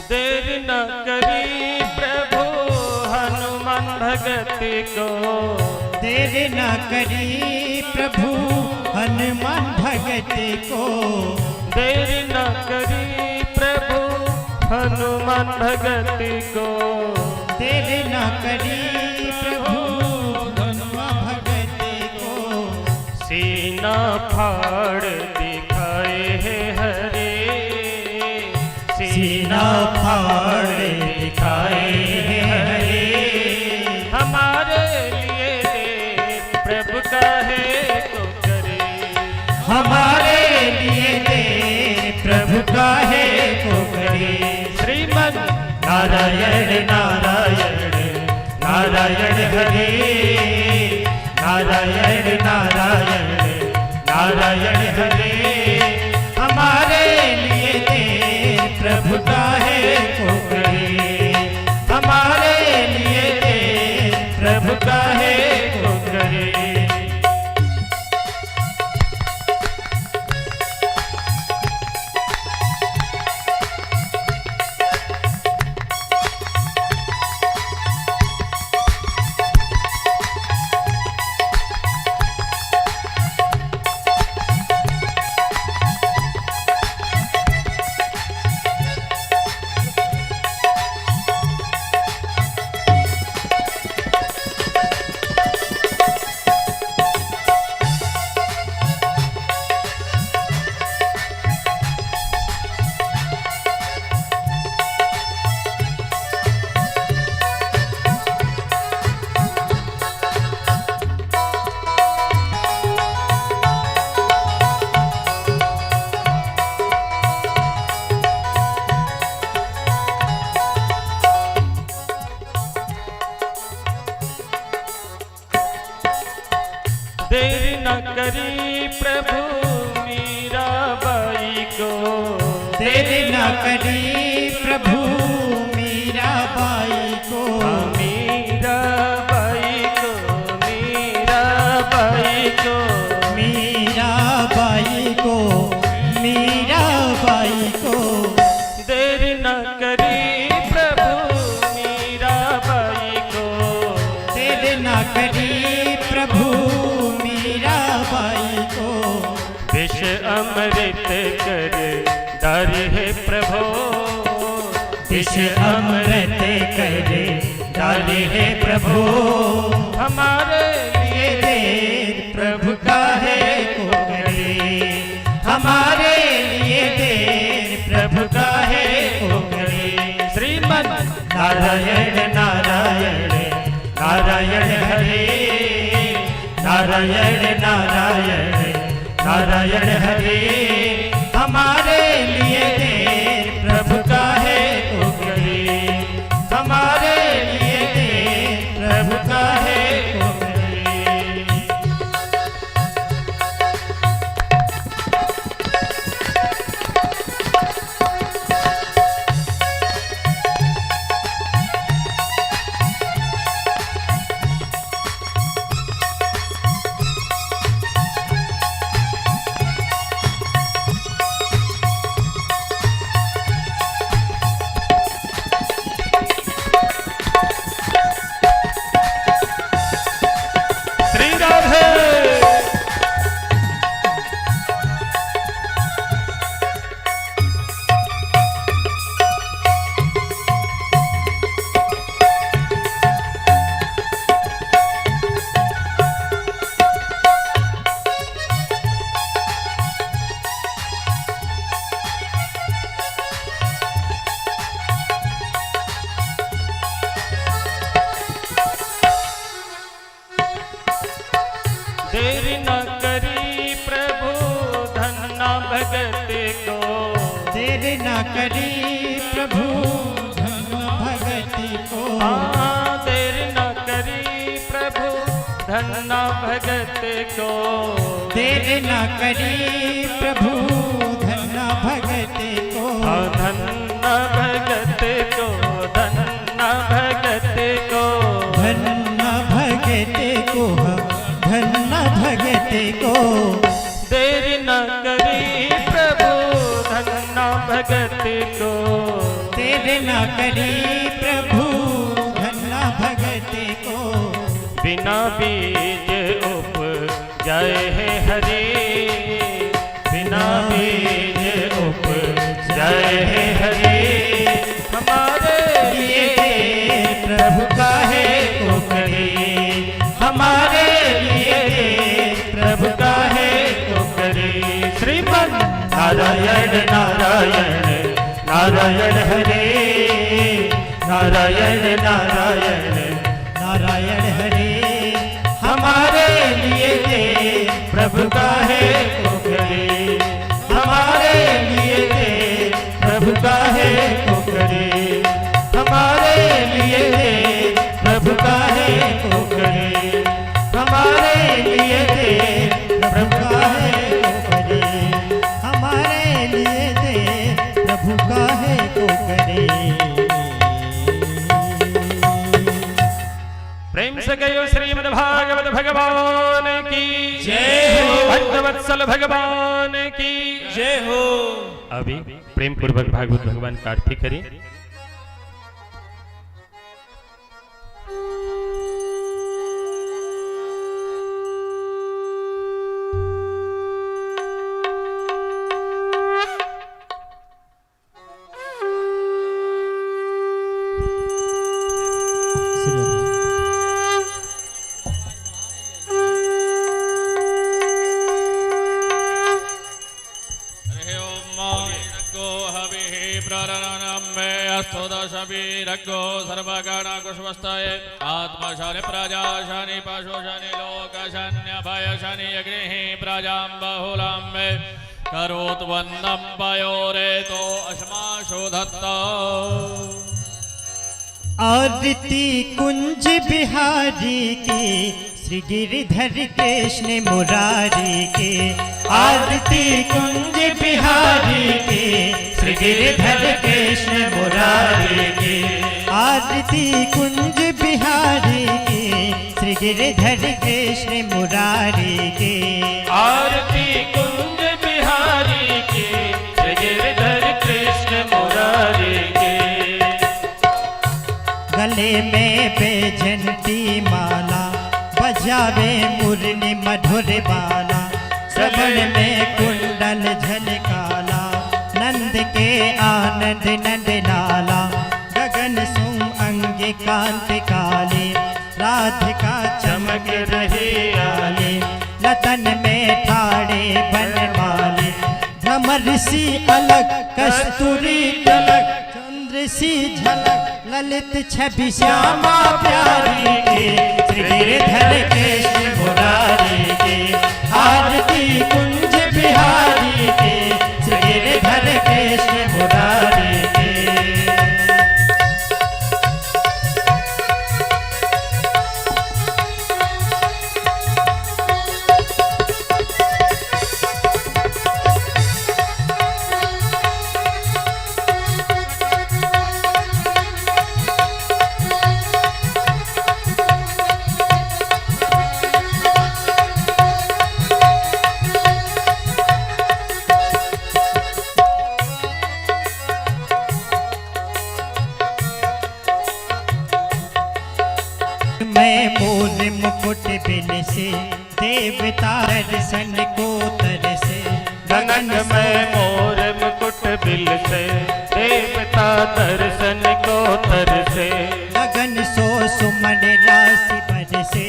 देर न करी प्रभु हनुमान भगत को, देर न करी प्रभु हनुमान भगत को, देर न करी प्रभु हनुमान भगत को, देर न करी प्रभु हनुमान भगत को। सीना फाड़ दिखाए है हरे, सीना फाड़ दिखाए है हरे। हमारे लिए देर प्रभु काहे को करे, हमारे लिए देर प्रभु काहे को करे। श्रीमन नारायण नारायण नारायण हरे, नारायण नारायण नारायण हरे। हमारे लिए देर प्रभु काहे को करे, हमारे लिए देर प्रभु काहे को करे। देर न करी प्रभु मीरा बाई को। देर न करी प्रभु मीरा बाई को। मीरा बाई को, मीरा बाई को, मीरा बाई को, मीरा बाई को। देर न करी प्रभु मीरा बाई को। देर न करी प्रभु मीरा बाई को। विष अमृत कर डर है प्रभु, विष अमृत कर डाले है प्रभु। हमारे ये देर प्रभु काहे को करे, हमारे लिए देर प्रभु काहे को करे। श्रीमन नारायण नारायण नारायण हरे, नारायण नारायण नारायण हरे। हमारे लिए देर प्रभु काहे को करे, हमारे लिए देर प्रभु काहे को करे। श्री राधे। देर न करी प्रभु धन्ना भगत को। देर न करी प्रभु धन भगत को। हाँ, देर न करी प्रभु धन्ना भगत को। देर न करी प्रभु धन भगत को। हाँ, धन्ना भगत को, धन्ना भगत को, धन भगत को, धन भगत को। देर न करी प्रभु धन्ना भगत को। देर न करी प्रभु धन भगत को। बिना बीज उपजाए है हरे, बिना बीज उपजाए है हरे। हमारे लिए देर प्रभु काहे को करे, हमारे लिए देर प्रभु काहे को करे। श्रीमन नारायण नारायण नारायण हरे, नारायण नारायण नारायण हरे। हमारे लिए देर प्रभु काहे को करे, हमारे लिए देर प्रभु काहे को करे। हमारे लिए देर प्रभु काहे को करे, हमारे लिए देर प्रभु काहे को करे। हमारे लिए देर प्रभु काहे को करे। प्रेम से कहो श्रीमद् भागवत भगवान की जय हो। भक्तवत्सल भगवान की जय हो। अभी प्रेम पूर्वक भागवत भगवान का आरती करें। हरे ओम रघो हविः प्ररणमे अस्तुदशवीरघो सर्वगणकुष्मस्तये आत्मशनि प्रजाशनि पशुशनि लोकशन्यभयशनि अग्निः प्रजां बहुलां मे करोत्वन्नं पयोरेतो अश्माशु धत्त। आरती कुंज बिहारी की, श्री गिरिधर कृष्ण मुरारी की। आरती कुंज बिहारी की, श्री गिरिधर कृष्ण मुरारी की। आरती कुंज बिहारी की, श्री गिरिधर कृष्ण मुरारी की। आरती कुंज बिहारी की, श्री गिरिधर कृष्ण मुरारी की। गले में बेजंती माला, बजावे मुरली मधुर बाला। श्रवण में कुंडल झलकाला, नंद के आनंद नंद लाला। गगन सुम अंग कांत काले, राधिका चमक रही आले। लतन में ठाड़े बनमाले, भ्रमर सी अलग कस्तूरी तिलक। चंद्र सी झलक ललित छवि श्यामा प्यारी के, श्री गिरिधर कृष्ण मुरारी के। आरती कुंज बिहारी के, श्री गिरिधर कृष्ण मुरारी के। मैं मोर मुकुट बिन से, देवता दर्शन को तरसे। गगन में मोर मुकुट बिल से, देवता दर्शन को तरसे। गगन सो सुमन राशि बरसे,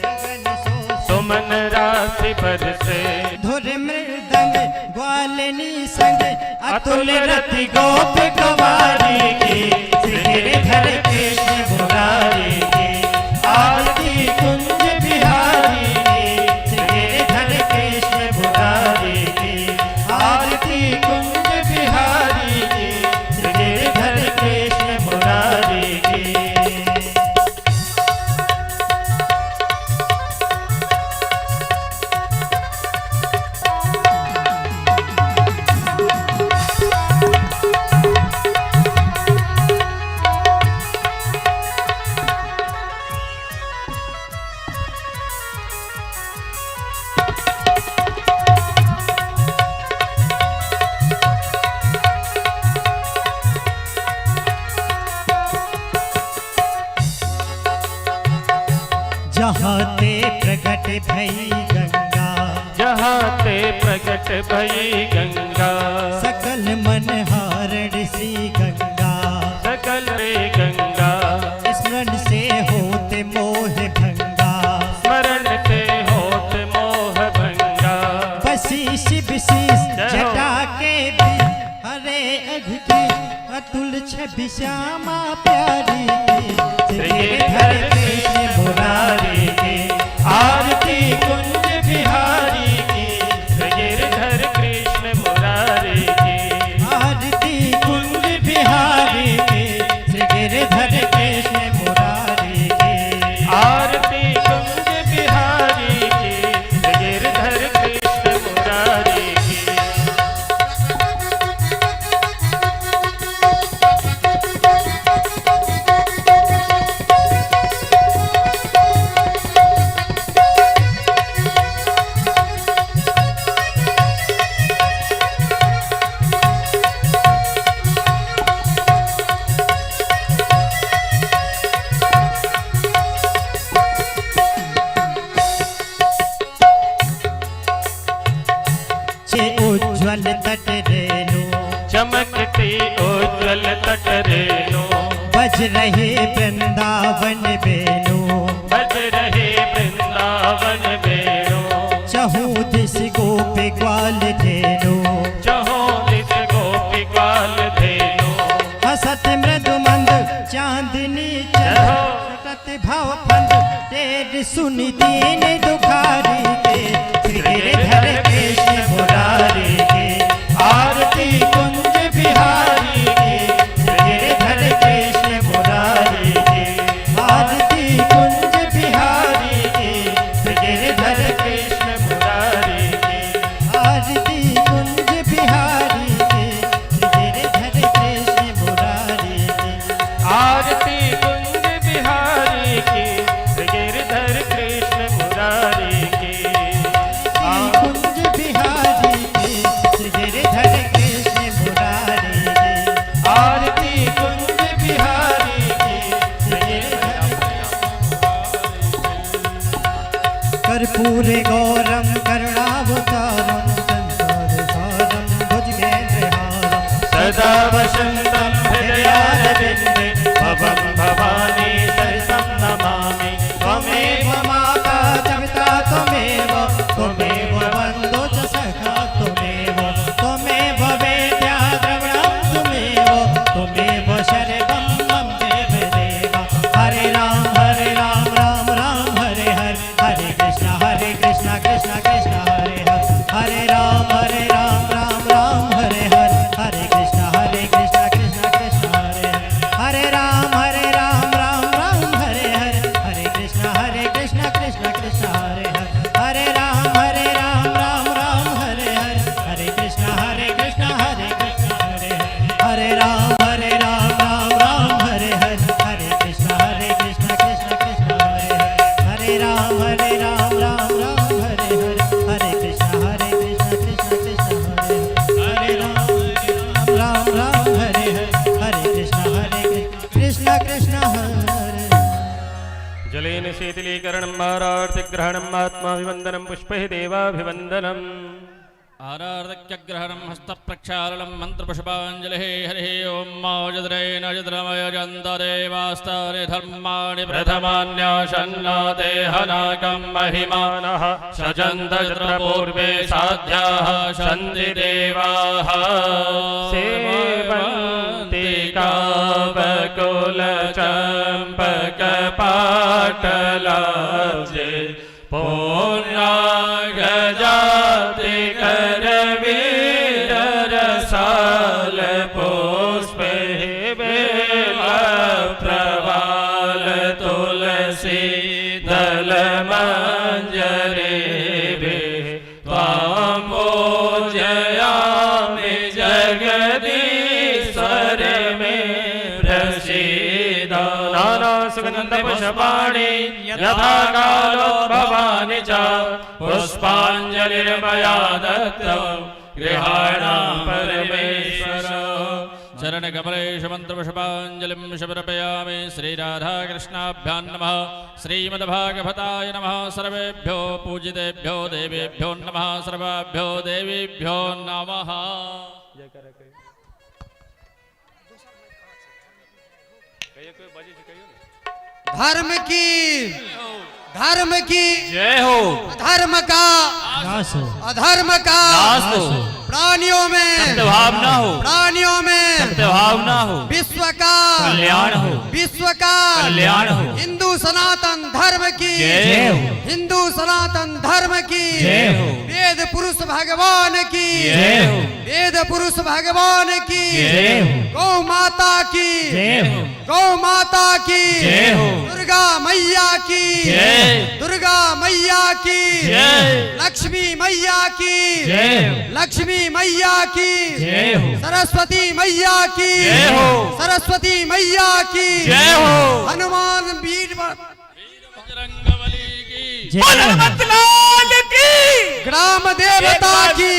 गगन सो सुमन राशि बरसे। धुर मृदंग ग्वालिनी संग, अतुल रति गोप कुमारी की। श्री गिरिधर कृष्ण मुरारी की। आरती कुंज बिहारी की, श्री गिरिधर कृष्ण मुरारी की। आरती कुंज बिहारी की, श्री गिरिधर कृष्ण मुरारी की। जहाँ ते प्रगट भई गंगा, जहाँ ते प्रगट भई गंगा। सकल मन हारण सी गंगा, सकल रे गंगा। स्मरण से होते मोह भंगा, स्मरण से होत मोह भंगा। बसी शिव शीस जटा के भी, हरे अघ की अतुल छवि श्यामा प्यारी की। श्री गिरिधर कृष्ण मुरारी की। आरती कुंज बिहारी की, श्री गिरिधर कृष्ण मुरारी की। आरती कुंज बिहारी की, श्री गिरिधर कृष्ण मुरारी की। आरती कुंज बिहारी की, श्री गिरिधर कृष्ण मुरारी की। चे उज्ज्वल तट रेणु, चमकती उज्ज्वल तट रेणु। बज रहे वृंदावन बेनु, बज रहे वृंदावन बेणु। चहु दिश गोप ग्वाल धेनु, चहो दिश गोपी ग्वाल धेनु। हसत मृदु मंद चांदनी चंद, भाव फंद टेर सुनि दीन दुखारी के। श्री गिरिधर कृष्ण मुरारी के। आरती कुंज बिहारी की, श्री गिरिधर कृष्ण मुरारी कर्पूरे गौरम करुणावतारम संसार सारम भुजगेन्द्रहारम सदा वसन्तं हृदयारविन्दे भवं भवानी सरसं नमामि। त्वमेव माता च पिता त्वमेव, त्वमेव बन्धु च सखा त्वमेव, त्वमेव वेद्या द्रविणं त्वमेव, त्वमेव शरणं मम देव देव। हरे राम राम राम हरे हरे, हरे कृष्ण कृष्ण कृष्ण हरे हरे, हरे राम राम राम हरे हरे, हरे कृष्ण कृष्ण कृष्ण हरे हरे, हरे राम राम राम हरे हरे, हरे कृष्ण कृष्ण कृष्ण हरे हरे, हरे राम राम राम हरे हरे, हरे कृष्ण कृष्ण हरे हरे, हरे राम राम राम हरे हरे, हरे कृष्ण कृष्ण कृष्ण हरे हरे, हरे राम राम राम हरे हरे, हरे कृष्ण कृष्ण कृष्ण हरे हरे, हरे राम राम राम हरे हरे, हरे कृष्ण कृष्ण कृष्ण हरे। जलेन शीतलीकरणं मारार्तिग्रहणम् आत्माभिवन्दनं पुष्पैः देवाभिवन्दनम्। आरार्तक्यग्रहणं हस्तप्रक्षालनं मन्त्रपुष्पाञ्जलिः हरिः ॐ माजद्रेण जद्रमयजन्तदेवास्तानि धर्माणि प्रथमान्याशन्नाते हनाकं महिमानः सजन्तत्र पूर्वे साध्याः सन्ति देवाः। सेवन्ति कावकुलचम्पकपाटलाब्जे पुन्नागजाति करवीररसाल पुष्पे बेलप्रवाल तुलसी दलमञ्जरीभिः त्वां पूजयामि जगदीश्वर मे प्रसीद। नानासुगन्धपुष्पाणि यथा कालोद्भवानि च पुष्पाञ्जलिर्मया दत्तं गृहाणां परमेश्वर। चरणकमलेषु मन्त्रपुष्पाञ्जलिं समर्पयामि। श्रीराधाकृष्णाभ्यां नमः। श्रीमद्भागवताय नमः। सर्वेभ्यो पूजितेभ्यो देवेभ्यो नमः। सर्वाभ्यो देवीभ्यो नमः। धर्म की, धर्म की जय हो। अधर्म का नाश हो, अधर्म का नाश हो। प्राणियों में सद्भावना हो, प्राणियों में सद्भावना हो। विश्व का कल्याण हो, विश्व का कल्याण हो। हिंदू सनातन धर्म की जय हो। हिंदू सनातन धर्म की जय हो। वेद पुरुष भगवान की जय हो। वेद पुरुष भगवान की जय हो। गौ माता की जय हो, गौ माता की जय हो। दुर्गा मैया की जय। दुर्गा मैया की जय। लक्ष्मी मैया की जय हो। लक्ष्मी मैया की जय हो। सरस्वती मैया की जय हो। सरस्वती मैया की जय हो। हनुमान वीर बजरंगबली की जय हो। ग्राम देवता की।